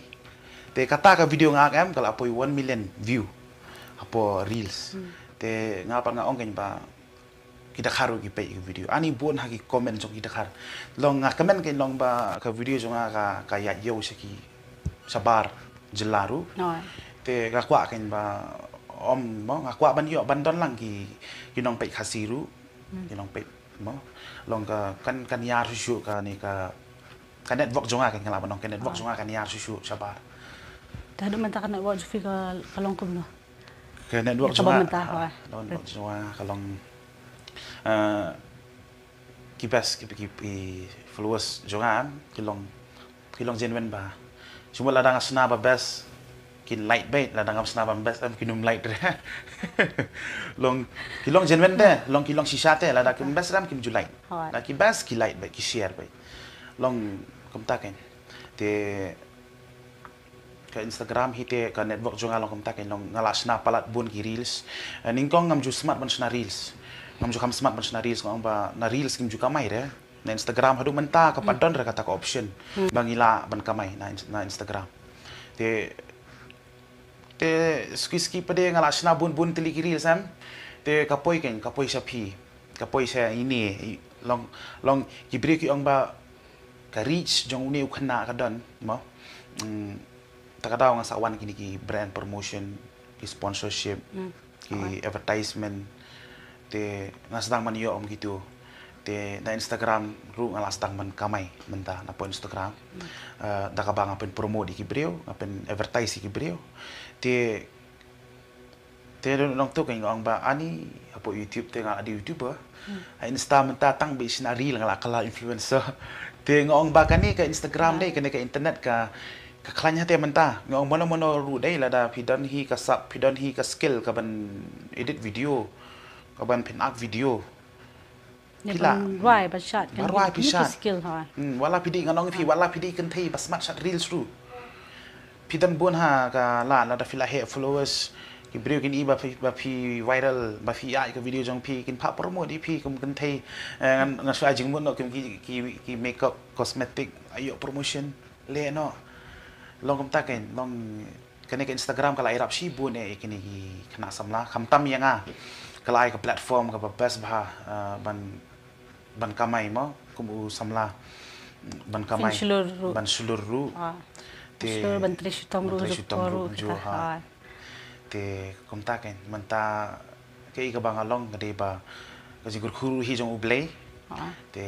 Te kata ka video nga ak em ka la poi one million view hapoh reels. Te nga pat nga ong kein ba ki dkhar ruh ki peit ka video ani bun ha ki comment jong ki dkhar. Long nga comment kein long ba ka video jong nga ka ïaid ïew sha ki shabar jylla ruh. Te nga kwah kein ba, ym mo, nga kwah ban ïoh ban don lang ki, ki nongpeit Khasi ruh, ki nongpeit mo. Long ka, kan, kan ïar shuh shuh kane ka, ka network jong nga, kan, nga lah ban ong ka network jong nga kan ïar shuh shuh shabar. Te haduh mynta ka network jong phi ka, ka long kumno? Ka network jong nga, ka network jong nga ka long, eh, ki best, ki, ki, ki followers jong nga ki long, ki long genuine bha. Shu mut lada nga shna ba best, kin like beit, lada ngam shna ba best em, kin ym like re. Long, ki long genuine te, long, ki long shisha te, lada kim best em kim ju like. Lada ki best, ki like beit, ki share beit. Long kumta kein. Te ka Instagram hi te, ka network jong nga long kumta kein, long nga lah shna palat bun ki reels. Eh, nyngkong ngam ju smat ban shna reels. Ngam ju kham smat ban shna reels, nga ong ba na reels kim ju kamai re. Na Instagram haduh mynta ka pat don re kata ka option ba ngi lah ban kamai na Ins-, na Instagram. Te, te suki suki pat de nga lah shna bun bun tylli ki reels em. Te ka poi kein, ka poi sha phi. Ka poi sha ine, i, long, long ki briew ki ong ba ka reach jong une u khynnah ka don, mo. Mm, ta ka daw nga sa wan kine ki brand promotion, ki sponsorship, ki advertisement. Te nga sdang ban ïoh kum kitu. Te na Instagram ruh nga lah sdang ban kamai mynta na pdeng Instagram. Eh, da kaba nga pyn promote ïa ki briew, nga pyn advertise ïa ki briew. Te Te nongtuk nga ong ba ani hapoh YouTube te nga lah dei YouTuber. Ha Insta mynta tang ba shna reel nga lah kylla influencer. Te nga ong ba kane ka Instagram dei, kane ka internet ka, ka khlaiñ ha te mynta. Nga ong mano mano ruh dei, lada phi don hi ka sap, phi don hi ka skill ka ban edit video, ka ban pyn act video. Phi lah, ban rwai, ban shad, ban rwai, phi shad. Skill ha. Hmm, wat la phi dei, nga ong ïa phi, wat la phi dei kynthei ba smat shad reels ruh. Phi don bun ha ka lad, lada phi la heh followers, ki briew kin i ba phi, ba phi viral, ba phi ai ka video jong phi, kin phah promote ïa phi kum kynthei. Eh, ngan, ngan shu ai jingmut noh kum ki, ki, ki makeup, cosmetic, ïoh promotion. Leh noh. Long kumta kein, long kane ka Instagram ka la ïarap shibun eh ïa kine ki khynnah samla. Khamtam ïa nga, ka la ai ka platform kaba best bha, eh, ban, ban kamai mo, kum u samla, ban kamai, ban shlur ruh. Ban shlur ruh. Te ban trei shitom ruh, ban trei shitom ruh, ha. Te kumta kein, mynta kaei kaba nga long ka dei ba ka jingkyrkhu ruh hi jong U Blei. Te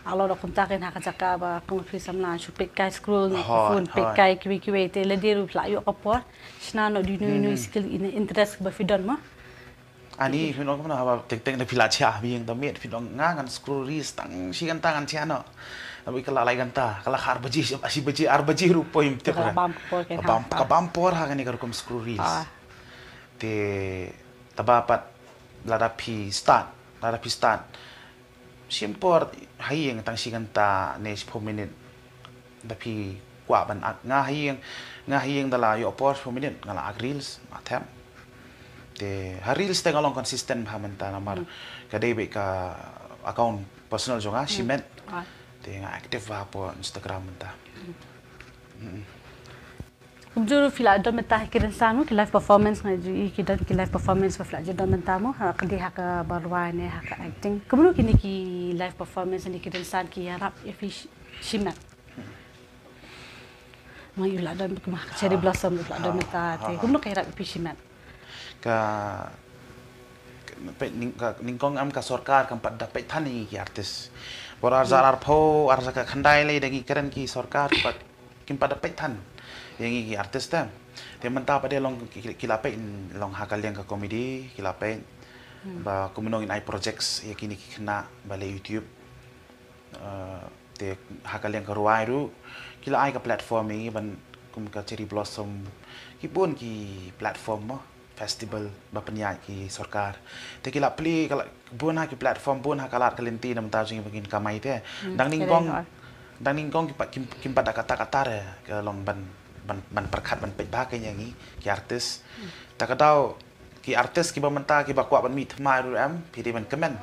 nga long da kumta kein ha ka jaka ba kum phi samla shu peit kai scroll na phone, peit kai kiwei kiwei, te lade ruh phi la ïoh ka por shna noh da ino ino skill, ino interest ba phi don mo. Ani phi long kumno haba teng teng da phi la jia biang da miet phi long nga ngan scroll reels tang shi kynta ngan jia noh. Haba ka la lai kynta, ka la kha ar baje, shi baje, ar baje ruh poi ym tip. Ka bam por, ka bam por ha kane ka rukom scroll reels. Te taba pat lada phi start, lada phi start shim por ha ïing tang shi kynta ne shiphew minit. Da phi kwah ban act, nga ha ïing, nga ha ïing da la ïoh por shiphew minit nga la act reels, ma thep. Te ha reels te nga long consistent bha mynta namar ka dei beit ka account personal jong nga, Shimet. Te nga active bha hapoh Instagram mynta. Kumjuh ruh phi la don mynta ha ki rynsan mo, ki live performance, nga ju i ki don ki live performance ba phi la ju don mynta mo, ha ka dei ha kaba rwai ne ha ka acting. Kumno kine ki live performance ne ki rynsan ki ïarap ïa phi Shimet? Mo, ïa la don kumba ha ka Cherry Blossom la don mynta te kumno ka ïarap ïa phi Shimet? Ka, ka peit nyng-, ka nyngkong em ka sorkar kam pat da peit than ïa ngi ki artist. Por ar hajar arphew, ar hajar khyndai lei da ngi kren ki sorkar pat kim pat da peit than ïa ngi ki artist te. Te mynta pat de long ki, ki, ki la peit long ha ka liang ka comedy, ki la peit ba kumno ngin ai projects ïa kine ki khynnah ba leh YouTube. Eh, te ha ka liang ka rwai ruh ki la ai ka platform ïa ngi ban kum ka Cherry Blossom, ki bun ki platform mo. Festival ba pynïaid ki sorkar. Te ki la plie, ka la, bun ha ki platform, bun ha ka lad ka lynti na bynta jong ngi ba ngin kamai te. Hmm, dang nyngkong, dang nyngkong ki pat, kim, kim pat da katta katta re, ka long ban, ban, ban pyrkhat ban peit bha kein ïa ngi ki artist. Hmm. Ta ka daw ki artist kiba mynta kiba kwah ban mih thymmai ruh em, phi dei ban kmen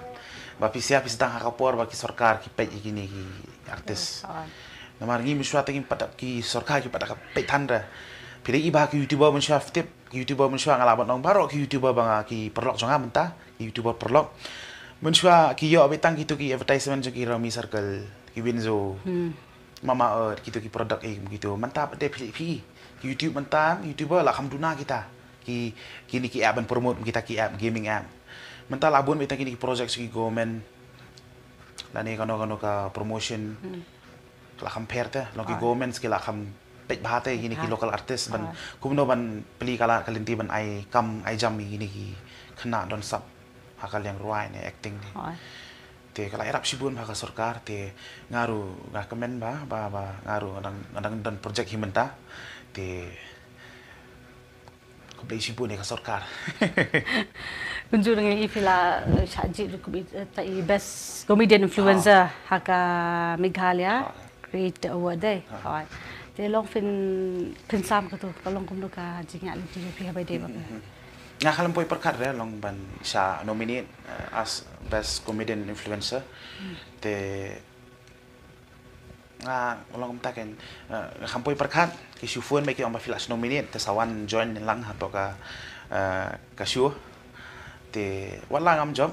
ba phi sia phi sdang ha ka por ba ki sorkar ki peit ïa kine ki artist. Hmm, namar ngi mynshuwa te kim pat da, ki sorkar kim pat da peit than re. Phi dei i ba ki YouTuber mynshuwa phi tip. YouTuber mynshuwa nga lah ban ong baroh ki YouTuber ba nga ki paralok jong nga mynta, ki YouTuber paralok. Mynshuwa ki ïoh beit tang kitu ki advertisement jong ki Rami Circle, ki Winzo. Hmm. Mama Earth, kitu ki product eh, kitu. Mynta pat de phi, phi. Ki YouTube mynta, YouTuber la kham duna kita. Ki, kini ki app ban promote, kita ki app, gaming app. Mynta la bun bita kini ki project ki government. Lane kano kano ka promotion. Hmm. La kham pher te, long ki government ki la kham peit bha te, kini ki local artist ban, kumno ban plie ka la ka lynti ban ai kam, ai jam ïa kini ki khynnah don sap. Ha ka liang rwai ne acting ne. Te ka la ïarap shibun bha ka sorkar, te nga ruh nga kmen bha, ba, ba, nga ruh nga dang, nga dang don project hi mynta. Te khublei shibun ïa ka sorkar. Kumjuh ruh ngi i phi la, eh, shah jied ruh kum i, eh, ta i best comedian influencer ha ka Meghalaya Creator Award dei. Te long phin, phin sam katu, ka long kumno ka jingïaid lynti jong phi haba dei ba phi. Nga khlem poi pyrkhat re long ban shah nominate, eh, as best comedian influencer. Te nga long kumta kein, eh, nga khlem poi pyrkhat, ki shu phone ba ki ong ba phi la shah nominate, te sa wan join lang hapoh ka, eh, ka show. Te wat la ngam jop.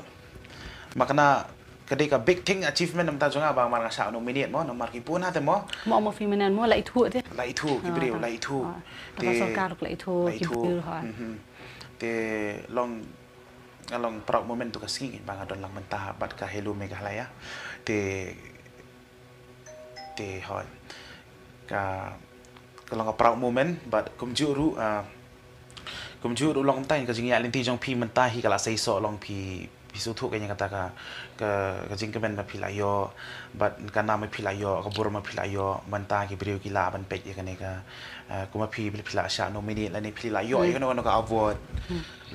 Ma kane ka dei ka big thing achievement namar jong nga ba mar nga shah nominate mo, namar ki bun ha te mo. Mo mo phi mynne mo la ithuh te. La ithuh ki briew, la ithuh. Te sorkar la ithuh ki briew ha. Te long, nga long proud moment tu ka sngi ba nga don lang mynta bad ka Hello Meghalaya. Te, te hoi. Ka, ka long ka proud moment bad kumjuh ruh, ah, kumjuh ruh long kumta ka jingïaid lynti jong phi mynta hi ka la seisoh long phi, phi sngewthuh ka ïa kata ka, ka, ka jingkmen ba phi la ïoh bad ka nam ba phi la ïoh, ka burom ba phi la ïoh, mynta ki briew ki lah ban peit ïa kane ka, ah, kum ba phi, phi la shah nominate lane phi la ïoh ïa kano kano ka award.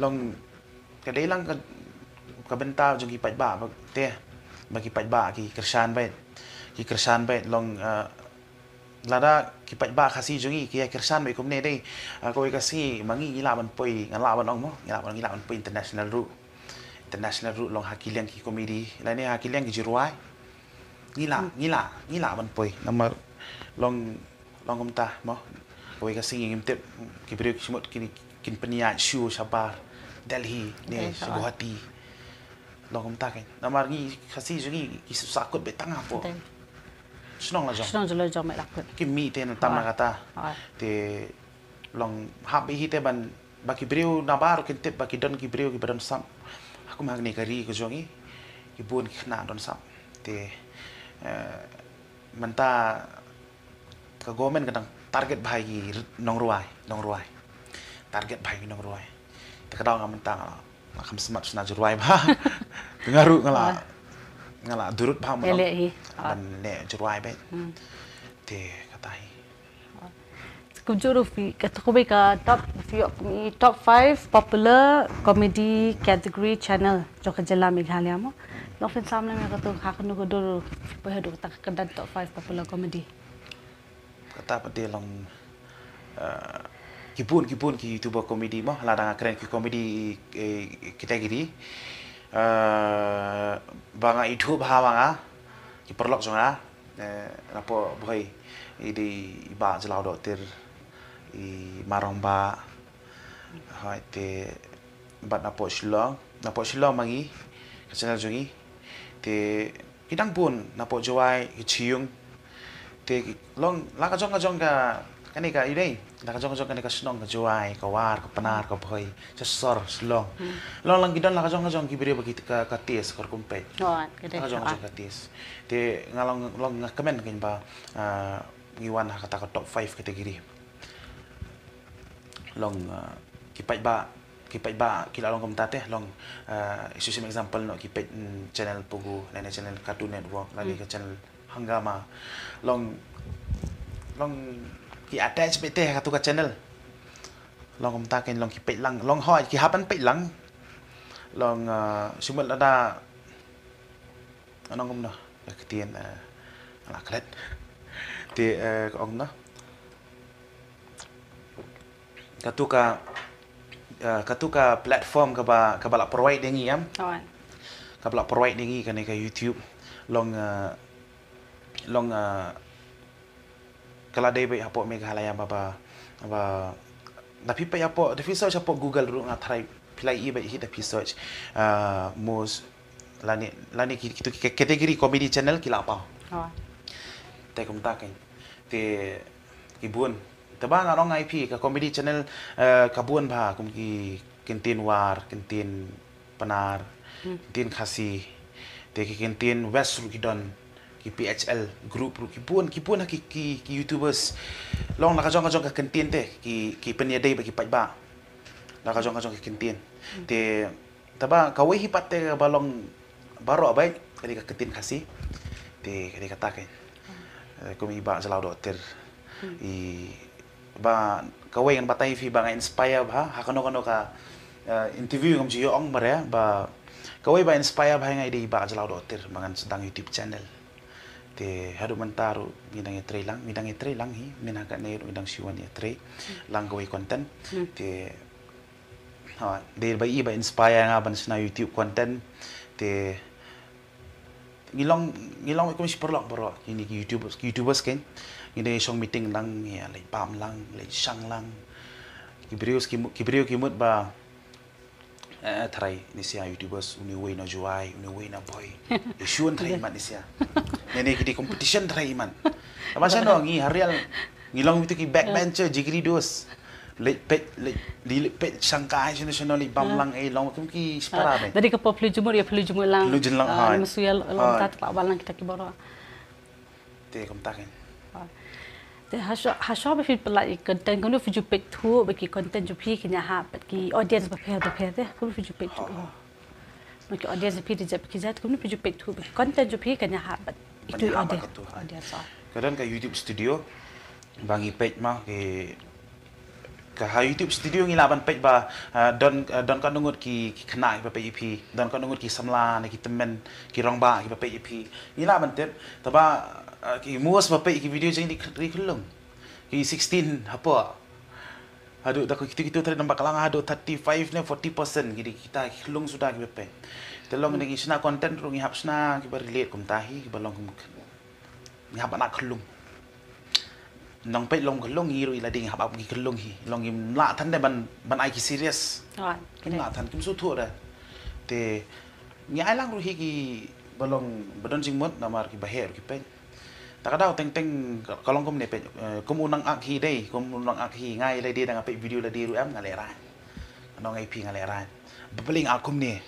Long ka dei lang ka, ka bynta jong ki paidbah ba te, ba ki paidbah ki kyrshan beit, ki kyrshan beit long, eh, lada ki paidbah Khasi jong ngi ki ïa kyrshan beit kumne dei, eh, kawei ka sngi ma ngi ngi lah ban poi, nga lah ban ong mo, ngi lah ban, ngi lah ban poi international ruh. International ruh long ha ki liang ki comedy lane ha ki liang ki jingrwai. Ngi lah, ngi lah, ngi lah ban poi. Namar long, long kumta mo. Kawei ka sngi ngim tip ki briew ki sngewmut kin, kin pynïaid show shabar Delhi ne sha Guwahati. Long kumta kein. Namar ngi Khasi jong ngi ki shu sahkut beit tang hapoh shnong la jong. Shnong jong la jong, mih la kut. Ki mih te na tam na kata. Te long hap beit hi te ban ba ki briew nabar kin tip ba ki don ki briew kiba don sap. Ha kum hangne ka ri ka jong ngi ki bun ki khynnah don sap. Te, eh, mynta ka government ka dang target bha ïa ki nongrwai, nongrwai. Target bha ïa ki nongrwai. Te ka daw nga mynta nga la kham smat shna jingrwai bha. Te nga ruh nga la, nga la durut bha mo. Ban leh jingrwai beit. Te kata hi. Kumjuh ruh phi, kata kawei ka top, phi ïoh kum i top five popular comedy category channel jong ka jylla Meghalaya mo. Long phin sam lem ïa katu ha kano ka dur phi poi haduh kata ka kyrdan top five popular comedy. Kata pat de long, eh, ki bun, ki bun ki YouTuber comedy mo, lada nga kren ki comedy, eh, category. Eh, ba nga ithuh bha ma nga, ki paralok jong nga, eh, napoh Bhoi, i dei i Bah Jlaw Dohtir, i Marong Bah, hoi te, bad napoh Shillong, napoh Shillong ma ngi, ka channel jong ngi, te, ki dang bun, napoh Jowai, ki Chiung, te, ki long, la ka jong ka jong ka, kane ka, i dei, la ka jong ka jong kane ka shnong, ka Jowai, ka War, ka Pnar, ka Bhoi, Sor, Shillong. Long lang ki don la ka jong ka jong ki briew ba ki ka, ka taste, ka rukom peit. La ka jong ka jong ka taste. Te nga long, long nga kmen kein ba, ah, ngi wan ha kata ka top five category. Long, ah, ki paidbah, ki paidbah ki la long kumta te, long, ah, i shu shim example noh ki peit, mm, channel Pogo, lane channel Cartoon Network, lane ka channel Hungama. Long, long ki attach beit te ha katu ka channel. Long kumta kein long ki peit lang, long hoi ki hap ban peit lang. Long, ah, shu mut lada, ngan ong kumno, ka ktien, ah, nga la klet. Te, eh, ka ong kumno. Katu ka, eh, katu ka platform kaba, kaba la provide ïa ngi em. Kaba la provide ïa ngi kane ka YouTube. Long, eh, long, eh, ka la dei beit hapoh Meghalaya ba, ba, ba, da phi peit hapoh, da phi search hapoh Google ruh nga tharai phi la ïohi beit hi da phi search, ah, most, lane, lane ki, kitu ki category comedy channel ki la paw. Te kumta kein. Te ki bun. Te ba nga ong ïa phi ka comedy channel, eh, ka bun bha kum ki kyntien War, kyntien Pnar, kyntien Khasi. Te ki kyntien West ruh ki don, ki P H L group ruh ki bun, ki bun ha ki, ki, ki YouTubers. Long la ka jong ka jong ka kyntien te ki, ki pynïadei bad ki paidbah. La ka jong ka jong ka kyntien. Te Te ba kawei hi pat te ba long baroh beit, ka dei ka kyntien Khasi. Te ka dei kata kein. Eh, kum i Bah Jlaw Dohtir. I ba kawei ngan batai phi ba nga inspire bha ha kano kano ka, eh, interview ngam ju ïoh ong ba re ba kawei ba inspire bha ïa nga i dei i Bah Jlaw Dohtir ba ngan sdang YouTube channel. Te haduh mynta ruh ngi dang ïatrei lang, ngi dang ïatrei lang hi, mynta kane ruh ngi dang shu wan ïatrei lang kawei content. Te Ha, dei ba i ba inspire nga ban shna YouTube content. Te ngi long, ngi long kum shi paralok baroh kine ki YouTubers, YouTubers kein. Ngi dei shong meeting lang, ngi leit bam lang, leit shang lang. Ki briew ki mut, ki briew ki mut ba, eh, tharai ni sia YouTubers uni wei na Jowai, uni wei na Bhoi. Issue tharai imat ni sia. Nene ki dei competition tharai imat. Ba shano ngi harial ngi long itu ki backbencher jigri dos. Leit peit, leit, leit peit shangkai shano shano leit bam lang ei long kum ki spara dei. Dari ka pop phi jumur ïa phi jumur lang. Phi jumur lang, hai. Masuya long ta tpa bal lang kita ki baroh. Te kumta kein. Te hasha, hasha ba phi pynlait ïa content kumno phi ju peit thuh ba ki content jong phi ki ïa hap bad ki audience bapher bapher te kumno phi ju peit thuh. Ma ki audience phi dei jait ki jait kumno phi ju peit thuh ba ki content jong phi ki ïa hap bad itu audience. Ka don ka YouTube Studio ba ngi peit ma ki ka ha YouTube Studio ngi lah ban peit ba, ah, don, ah, don katno ngut ki, ki khynnah kiba peit ïa phi, don katno ngut ki samla ne ki tymmen ki rangbah kiba peit ïa phi. Ngi lah ban tip, te ba, ah, ki most ba peit ïa ki video jong ngi ki khyllung. Ki sixteen hapoh. Haduh da kitu kitu tadi nampak lang haduh thirty-five ne forty percent ki dei kita ki khyllung suda kiba peit. Te long ngi shna content ruh ngi hap shna kiba relate kumta hi kiba long kum ngi hap ban ai khyllung. Nong peit long khyllung hi ruh i la dei ngi hap ap ki khyllung hi. Long ngim lah than de ban, ban ai ki serious. Ngim lah than kim sngewthuh de. Te ngi ai lang ruh hi ki ba long ba don jingmut namar ki ba heh ruh ki peit. Ta ka daw teng teng ka long kumne peit, eh, kum u nang ak hi dei, kum u nang ak hi nga i la dei da nga peit video la dei ruh em nga lehrain. Nong ai phi nga lehrain. Ba peit nga kumne.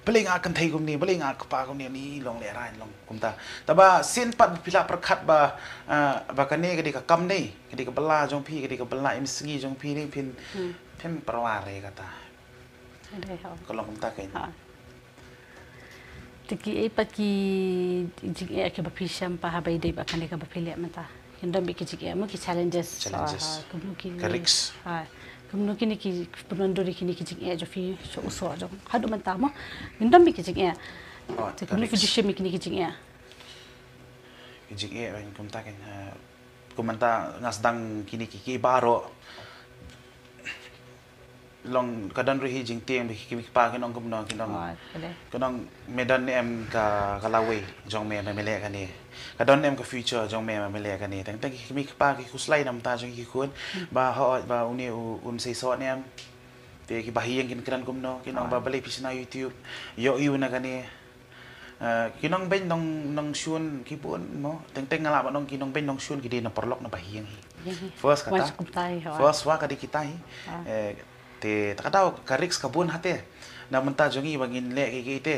Peit nga kynthei kumne, peit nga kpa kumne ni long lehrain long kumta. Te ba sien pat phi la pyrkhat ba, ah, ba kane ka dei ka kam dei, ka dei ka bylla jong phi, ka dei ka bylla im sngi jong phi dei phin, phin pyrwa re kata. Ka long kumta kein. Te ki ei pat ki jingeh kiba phi shem pat haba i dei ba kane kaba phi leh mynta. Kin don bad ki jingeh mo ki challenges. Challenges. Kumno ki ka risk. Kumno kine ki pynwandur kine ki jingeh jong phi sha u soh jong haduh mynta mo. Kin don bad ki jingeh. Te kumno phi ju shim kine ki jingeh. Ki jingeh ban kumta kein, eh, kumta nga sdang kine ki, ki baroh. Long ka don ruh hi jingtieng ba ki kmie ki kpa ki nong kumno ki nong. Ki nong me don em ka, ka lawei jong me, me leh kane. Ka don em ka future jong me, me leh kane. Teng teng ki kmie ki kpa ki khuslai namar jong ki khun ba hooid ba une u, un sei soh ne em. Te ki bahaïing kin kren kumno ki nong ba balei phi shna YouTube. Ïoh ïa u na kane. Eh, ki nongbeiñ nong, nongshun ki bun mo. Teng teng nga lah ban ong ki nongbeiñ nongshun ki dei na paralok na bahaïing hi. First kata. First wa ka dei kita hi. Eh, te ta ka daw ka risk ka bun hate. Na mynta jong ngi ba ngin leh ki ki te.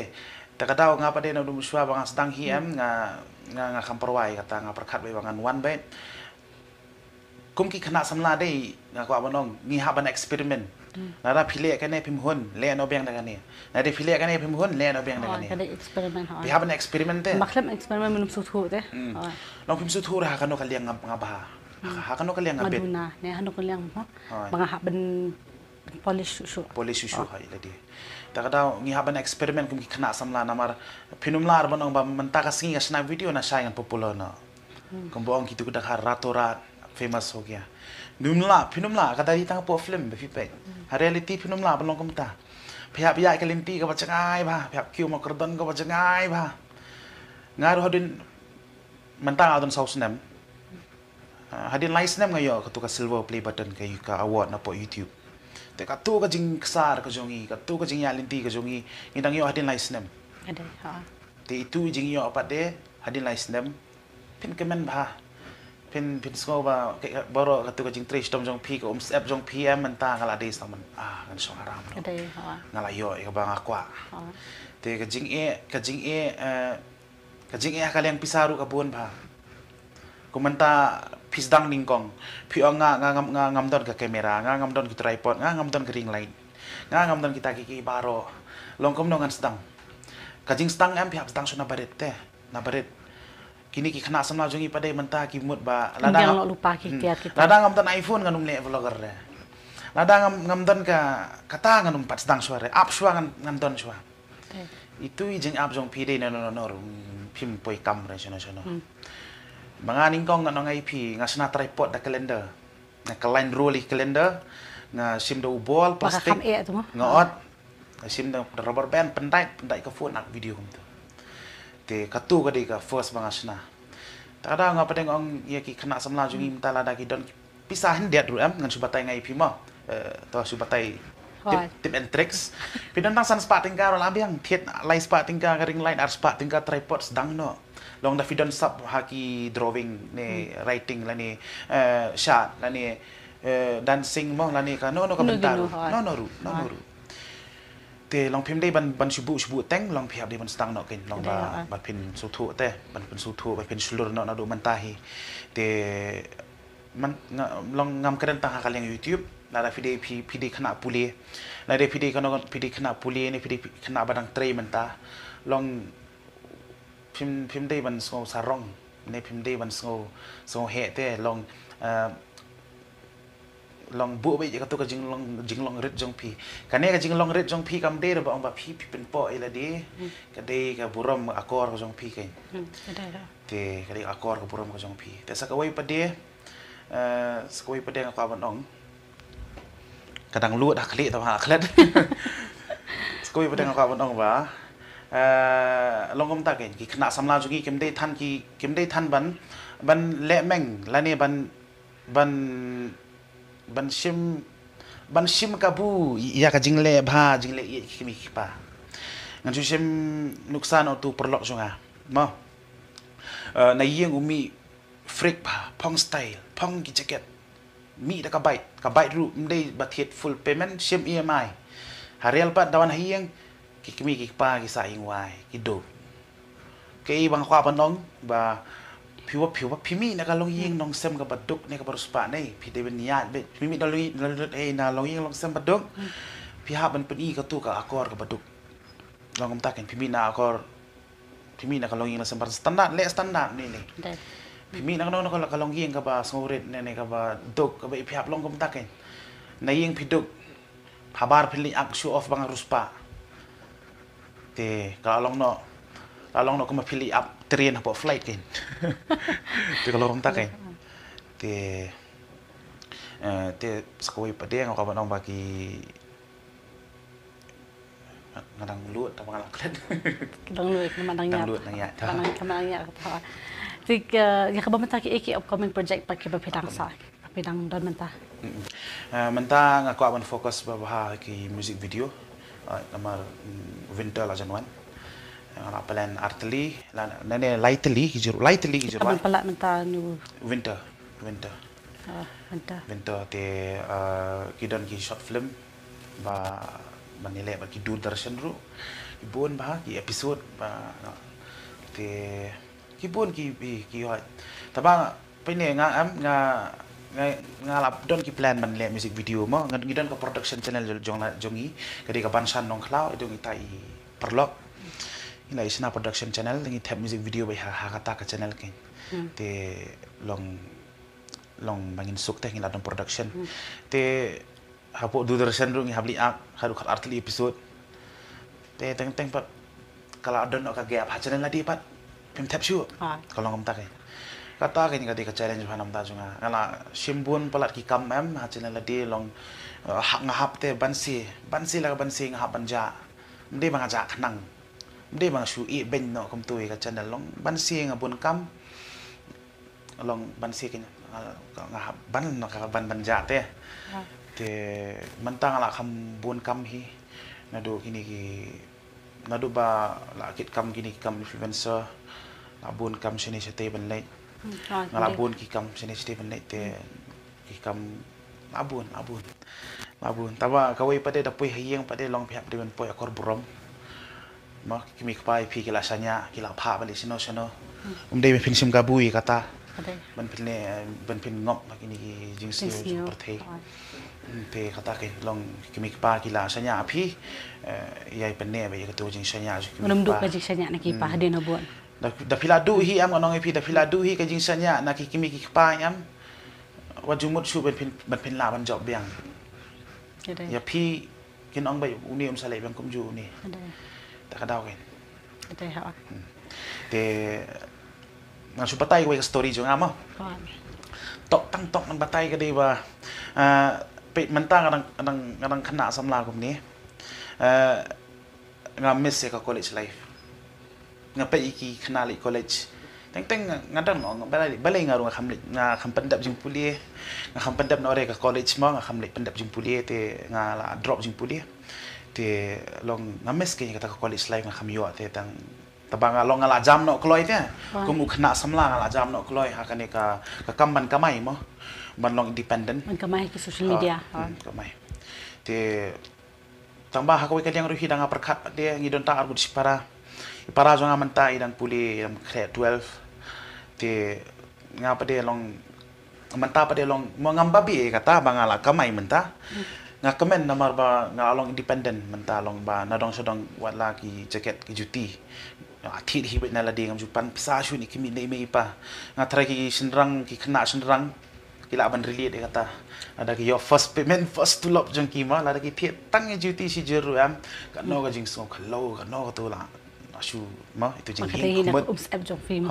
Ta ka daw nga pat de na dum shuwa ba nga sdang hi em nga, nga, nga kham pyrwa ïa kata nga pyrkhat ba ngan wan beit. Kum ki khynnah samla dei nga kwah ban ong ngi hap ban experiment. Lada phi leh kane phim hun leh no biang da kane. Lada phi leh kane phim hun leh no biang da kane. Kane experiment ha. Phi hap ban experiment te. Maklem experiment mynum suthu te. Long phim suthu ha kano ka liang nga, nga bha. Ha kano ka liang nga bit. Maduna ne hano ka liang mo. Ba nga hap ban polish shuh shuh. Polish shuh shuh ha ila dei. Ta ka daw ngi hap ban experiment kum ki khynnah samla namar phin ym lah ban ong ba mynta ka sngi ka shna video na shai ngan popular na. Kumba ong kitu ki da ka rato rat famous ho gaya. Phin ym lah, phin ym lah ka dei tang hapoh film ba phi peit. Ha reality phin ym lah ban long kumta. Phi hap ïaid ka lynti kaba jngai bha, phi hap kiew ma kordon kaba jngai bha. Nga ruh hadien mynta nga don saw snem. Ah, hadien lai snem nga ïoh katu ka silver play button ka, ka award na poh YouTube. Te katu ka jingksar ka jong ngi, katu ka jingïaid lynti ka jong ngi, ngi dang ïoh hadien lai snem. Te itu jingïoh pat de hadien lai snem. Phin kmen bha. Phin, phin sngew ba, ka, ka, baroh katu ka jingtrei shitom jong phi, ka umsyep jong phi, em, mynta nga la dei sdang mynta, ah, ngan shong aram. Ka dei, ha. Nga la ïoh ïa kaba nga kwah. Ha. Te ka jingeh, ka jingeh, eh, ka jingeh ha ka liang pisa ruh ka bun bha. Kum mynta phi sdang nyngkong, phi ong nga, nga ngam, nga ngam don ka kamera, nga ngam don ki tripod, nga ngam don ka ring light, nga ngam don kita ki, ki baroh. Long kumno ngan sdang? Ka jingsdang em, phi hap sdang shuh na barit te, na barit. Kine ki khynnah samla jong ngi pat de mynta ki mut ba lada ngam, lada ngam don iPhone ngan ym leh vlogger re. Lada ngam, ngam don ka, kata ngan ym pat sdang shuwa re. Ap shuwa ngan, ngan don shuwa. Itu i jingap jong phi de na no no no rum phim poi kam re shano shano. Ba nga nyngkong ngan ong ai phi nga shna tripod da calendar. Nga khlaiñ ruh ïa i calendar, nga shim da u bol plastik, nga ot, nga shim da rubber band, pyndait, pyndait ka phone ak video kumtu. Te katu ka dei ka first ba nga shna. Te lada nga pdeng ong ïa ki khynnah samla jong ngi mynta lada ki don pisa hyndiat ruh em, ngan shu batai nga ïa phi mo. Eh, to shu batai tip, tip and tricks. Phi don tang san spah tyngka ruh la biang, thied lai spah tyngka ka ring light, ar spah tyngka tripod sdang noh. Long da phi don sap ha ki drawing ne writing lane, eh, shad lane, eh, dancing mo lane kano kano ka bynta ruh. No no ruh, no no ruh. Te long phim dei ban, ban shu buh shu buh teng, long phi hap dei ban sdang noh kein, long ba, ba phin sngewthuh te, ban phin sngewthuh, ba phin shlur noh naduh mynta hi. Te man, nga, long ngam kren tang ha ka liang YouTube, lada phi dei phi, phi dei khynnah pule, lada phi dei kano, phi dei khynnah pule ne phi dei khynnah ba dang trei mynta, long phim, phim dei ban sngew sarong ne phim dei ban sngew, sngew heh te, long, eh, long buh beit ïa katu ka jinglong, jinglong rit jong phi. Kane ka jinglong rit jong phi kam dei re ba ong ba phi, phi pynpoh ïa lade. Ka dei ka burom akor ka jong phi kein. Te ka dei akor ka burom ka jong phi. Te sa kawei pat de, eh, sa kawei pat de nga kwah ban ong. Ka dang lut ha khlieh tang ha khlet. Sa kawei pat de nga kwah ban ong ba, eh, long kumta kein ki khynnah samla jong ngi kim dei than ki, kim dei than ban, ban leh meng lane ban, ban, ban shim, ban shim kabu ïa ka jingleh bha jingleh ïeit ki kmie ki kpa. Ngan shu shim nuksa na utu u paralok jong nga mo. Eh, na ïing u mih frik bha, phong style, phong ki jacket. Mih da ka bike, ka bike ruh ym dei ba thied full payment, shim E M I. Ha rial pat da wan ha ïing, ki kmie ki kpa ki sah ïing wai, ki duk. Kaei ba nga kwah ban ong ba phi wa, phi wa, phi mih na ka longïing longsem kaba duk ne kaba riewspah ne, phi dei ban ïaid beit, phi mih na longïing, na longïing longsem ba duk. Phi hap ban pyni katu ka akor kaba duk. Long kumta kein, phi mih na akor Phi mih na ka longïing longsem ba standard, leh standard ne ne. Phi mih na kano kano ka longïing kaba sngewrit ne ne kaba duk kaba ïeit, phi hap long kumta kein. Na ïing phi duk. Habar phi leit ak show off ba nga riewspah. Te ka la long noh. La long noh kumba phi leit ap train hapoh flight kein. Te ka long kumta kein. Te, eh, te sa kawei pat de nga kwah ban ong ba ki Nga dang lut, tang ba nga la klet. Dang lut, namar dang ïap. Dang lut, dang ïap. Dang, namar dang ïap, kata. Te, eh, ïa kaba mynta kiei ki upcoming project pat kiba phi dang sah, phi dang don mynta? Mm-mm. Eh, mynta nga kwah ban focus ba bha ki music video. Eh, namar, mm, winter la jan wan. Eh, nga la plan ar tylli, la, ne, ne, lai tylli ki jur, lai tylli ki jur. Kaba wan. Palat mynta nu. Winter, winter. Oh, mynta. Mynta te, eh, ki don ki short film ba, ban ïaleh bad ki Doordarshan ruh. Ki bun bha ki episode ba, te ki bun ki, ki, ki hoi. Taba pynne nga em, nga, nga, nga la don ki plan ban leh music video mo, nga, ngi don ka production channel jong, jong, jong ngi, ka dei ka Banshan Nongkhlaw, i dong ita i paralok. Ngi la i shna production channel, ngi thep music video ba ha, ha kata ka channel kein. Hmm. Te long long ba ngin suk te ngi la don production. Hmm. Te hapoh Doordarshan ruh ngi hap leit ak, haduh khat ar tylli episode. Te teng teng pat ka la don noh ka gap ha channel lade pat. Phim thep shuh. Ka long kumta kein. Kata kein ka dei ka challenge ba namar jong nga. Nga la shim bun palat ki kam em ha channel lade long, eh, ha, nga hap te banse, banse la ka banse nga hap ban jah. Ym dei ba nga jah khnang. Ym dei ba nga shu ïeh beiñ noh kumtu ïa ka channel long banse nga bun kam. Long banse kein, ah, nga hap ban, nga hap ban, ban jah te. Ah. Te mynta nga la kham bun kam hi. Naduh kine ki, naduh ba la kit kam kine ki kam influencer. La bun kam shane shatei ban leit. Nga la bun ki kam shane shane ban leh te ki kam la bun, la bun, la bun. Taba kawei pat de da poi ha ïing pat de long phi hap de ban poi akor burom. Ma ki kmie ki kpa ïa phi ki la shaniah, ki la phah ban leit shano shano. Um dei ban phin shim kabu ïa kata. Ban phin leh, ban phin ngop ma kine ki jingsniew jong ka pyrthei. Te kata ka long ki kmie ki kpa ki la shaniah ïa phi. Ïa pyneh ba ïa katu jingshaniah jong ki kmie ki kpa. Ngam duh ka jingshaniah na ki pa hadien na bun. Da phi la duh hi em, nga ong ïa phi, da phi la duh hi ka jingshaniah na ki kmie ki kpa em, wat ju mut shuh ban phin, ban phin lah ban jop biang. Ïa phi kin ong ba une um sa leh biang kumjuh une. Ta ka daw kan. Te nga shu batai kawei ka story jong nga mo. Tok tang tok ngan batai ka dei ba, peit mynta nga dang, nga dang, nga dang khynnah samla kumne. Nga miss ïa ka college life. Nga peit ïa ki khynnah leit college. Teng teng nga dang ong balei, balei nga ruh nga kham leit, nga kham pyndep jingpule. Nga kham pyndep noh re ka college mo, nga kham leit pyndep jingpule te nga la drop jingpule. Te long nga miss kane kata ka college life, nga kham ïoh te tang taba nga long nga la jam noh kloi te. Kum u khynnah samla nga la jam noh kloi ha kane ka, ka kam ban kamai mo. Ban long independent. Ban kamai ha ki social media. Kamai. Te tang ba ha kawei ka liang ruh hi da nga pyrkhat pat de ngi don tang arngut shipara. I para jong nga mynta i dang pule, i dang khreh twelve. Te nga pat de long mynta pat de long mo ngam babe kata ba nga la kamai mynta. Nga kmen namar ba nga la long independent mynta, long ba na dong sha dong wat la ki jaket ki juti. Nga thied hi beit na lade, ngam ju pan pisa shuh ïa ki mei, mei i pa. Nga tharai ki shynrang, ki khynnah shynrang ki lah ban relate ïa kata. Lada ki ïoh first payment, first tulop jong ki mo, lada ki thied tang ïa juti shi jur ruh em, kano ka jingsngew khlaw, kano katu la shu mo, itu jinghikhmut. Um sep jong phi mo.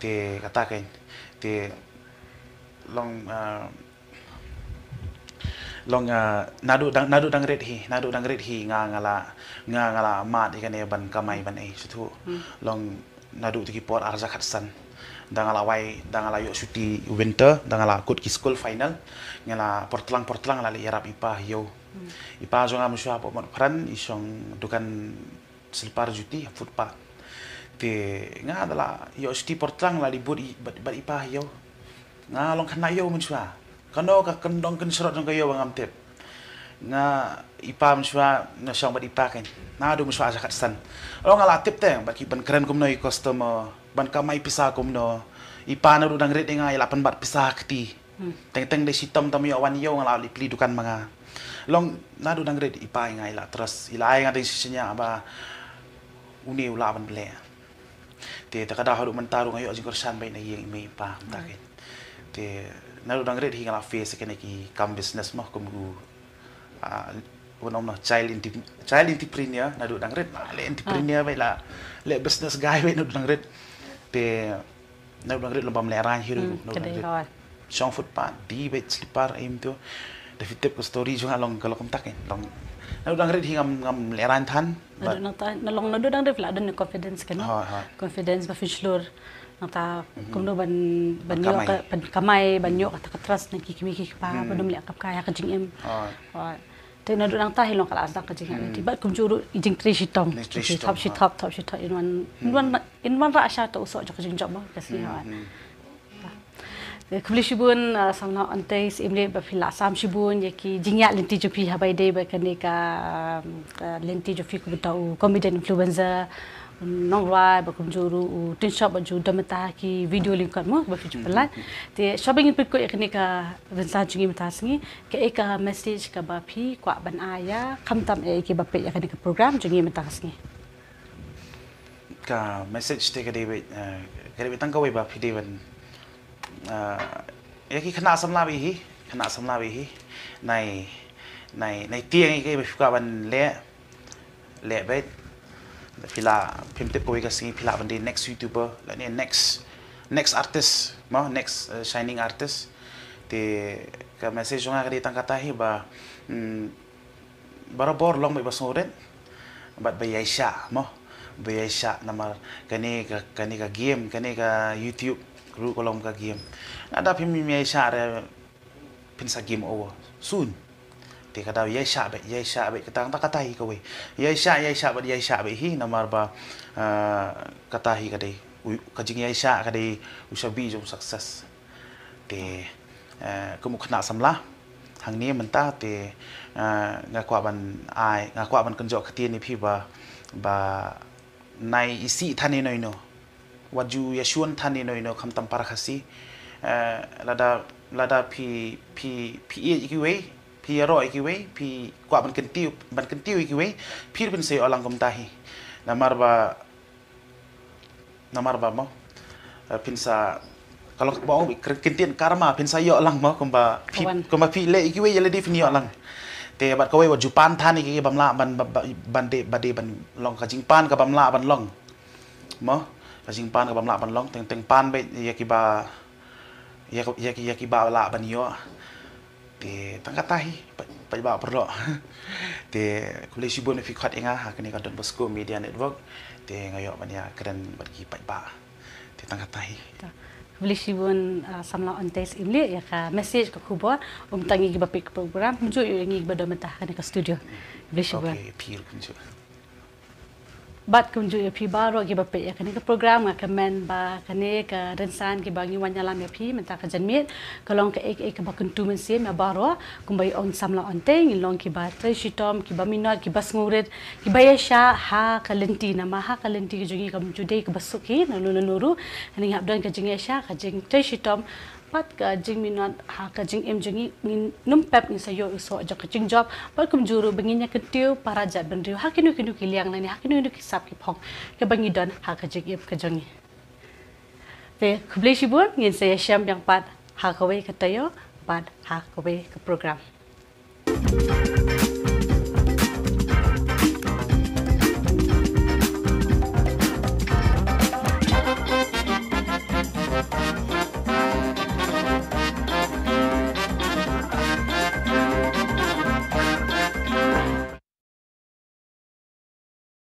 Te kata kan. Te long long naduh dang, naduh dang rit hi, naduh dang rit hi nga, nga la, nga, nga la mad ïa kane ban kamai ban ei shuh. Long naduh tu ki por ar hajar khatsan. Da nga la wai, da nga la ïoh shuti winter, da nga la kut ki school final. Nga la por tlang, por tlang la leit ïarap i pa ha ïew. I pa jong nga mynshuwa hapoh Motphran i shong dukan slipar juti ha footpath. Te nga da la ïoh shuti por tlang la leit bud bad i pa ha ïew. Nga long khynnah ïew mynshuwa. Kano ka kyndong kynshrot jong ka ïew ba ngam tip. Nga, i pa mynshuwa nga shong bad i pa kan. Naduh mynshuwa hajar khatsan. Long nga la tip te ba ki ban kren kumno ïa ki customer, ban kamai pisa kumno. I pa naduh dang rit ïa nga i la pynbat pisa ha kti. Teng teng dei shitom tam ïoh wan ïew nga la leit plie dukan ma nga. Long naduh dang rit i pa ïa nga i la trust, i la ai nga dang shisha ïa ba une u lah ban plie. Te ta ka daw haduh mynta ruh nga ïoh jingkyrshan beit na ïing i mei i pa mynta kan. Te naduh dang rit hi nga la face kine ki kam business mo kum u, ah, u nong no child, child entrepreneur, naduh dang rit la leh entrepreneur beit, la leh business guy beit naduh dang rit. Te naduh dang rit lem bym lehraiñ hi ruh naduh dang rit. Shong footpath, die beit slipar im tu. Da phi tip ka story jong nga long ka long kumta kan. Long naduh dang rit hi ngam, ngam lehraiñ than. Naduh nangta, na long naduh dang rit la don confidence kan. Confidence ba phi shlur. Nangta kumno ban, ban ïoh ka, ban kamai, ban ïoh kata ka trust na ki kmie ki kpa, ban ym leh kap kai ha ka jingim. Te naduh nangta hi long ka la sdang ka jingïaid lynti bad kumjuh ruh i jingtrei shitom. Thop shi thop, thop shi thop, in wan, in wan, in wan rah sha ta u soh jong ka jingjop mo ka sngi. Khublei shibun, ah, samla Ontei Syiemlieh ba phi la sam shibun ïa ki jingïaid lynti jong phi haba ïadei bad kane ka, ah, lynti jong phi kum uta u comedian influencer, u nongrwai ba kumjuh ruh u tynshop ba ju don mynta ha ki video lyngkot mo ba phi ju pynlait. Te shuwa ba ngin pynkup ïa kane ka rynsan jong ngi mynta ka sngi, kaei ka message kaba phi kwah ban ai ïa khamtam ïa kiba peit ïa kane ka program jong ngi mynta ka sngi? Ka message te ka dei beit, eh, ka dei beit tang kawei ba phi dei ban, eh, ïa ki khynnah samla bad hi, khynnah samla bad hi. Nai, nai, nai tieng ïa kaei ba phi kwah ban leh, leh beit. Phi lah, phim tip kawei ka sngi phi lah ban dei next YouTuber lane next, next artist mo, next, eh, shining artist. Te ka message jong nga ka dei tang kata hi ba, mm, barabor long beit ba sngewrit bad ba ïaishah mo, ba ïaishah namar kane ka, kane ka game, kane ka YouTube ruh ka long ka game. Lada phim ïaishah re phin sa game over soon. Te ka daw ïaishah beit, ïaishah beit, kata, kata, kata hi kawei. Ïaishah, ïaishah bad ïaishah beit hi namar ba, ah, kata hi ka dei. u, ka jingïaishah ka dei u shabi jong success. Te, eh, kum u khynnah samla hangne mynta te, eh, nga kwah ban ai, nga kwah ban kynjoh ktien ïa phi ba, ba nai isih than ïa no ïa no, wat ju ïashun than ïa no ïa no khamtam para Khasi. Eh, lada, lada phi, phi, phi ïeit ïa kiwei, phi ïaroh ïa kiwei, phi kwah ban kyntiew, ban kyntiew ïa kiwei, phi ruh phin sa ïoh lang kumta hi. Namar ba, namar ba mo, eh, phin sa, ka long ba ong kyntien karma, phin sa ïoh lang mo, kumba phi, kumba phi leh ïa kiwei ïa lade phin ïoh lang. Te bad kawei wat ju pan than ïa ki bym lah ban, ban, ban dei, ba dei ban long ka jingpan ka bym lah ban long. Mo, ka jingpan ka bym lah ban long, teng teng pan beit ïa kiba, ïa, ïa, ïa kiba lah ban ïoh. Te tang kata hi, paid, paidbah paralok. Te khublei shibun ba phi khot ïa nga ha kane ka Don Bosco Media Network. Te nga ïoh ban ïakren bad ki paidbah. Te tang kata hi. Khublei shibun, ah, samla Ontei Syiemlieh ïa ka message, ka khubor. Um tang ïa kiba peit ka program, kumjuh ïa ngi kiba don mynta ha kane ka studio. Khublei shibun. Okay, phi ruh kumjuh. Bad kumjuh ïa phi baroh kiba peit ïa kane ka program, nga kmen ba kane ka rynsan kiba ngi wan ïalam ïa phi mynta ka janmiet ka long kaei kaei kaba kyntu mynsiem ïa baroh. Kumba i ong samla Ontei, ngin long kiba trei shitom, kiba minot, kiba sngewrit, kiba ïaishah ha ka lynti, namar ha ka lynti ka jong ngi kam ju dei kaba suk hi nano nano ruh. Ngi hap don ka jingïaishah, ka jingtrei shitom, bad ka jingminot ha ka jingim jong ngi. Ngin nym pep ngin sa ïoh u soh jong ka jingjop, bad kumjuh ruh ba ngin ïa kyntiew para jaitbynriew ha kino kino ki liang lane ha kino kino ki sap ki phong kiba ngi don ha ka jingim ka jong ngi. Te khublei shibun, ngin sa ïashem biang pat ha kawei ka taïew bad ha kawei ka program.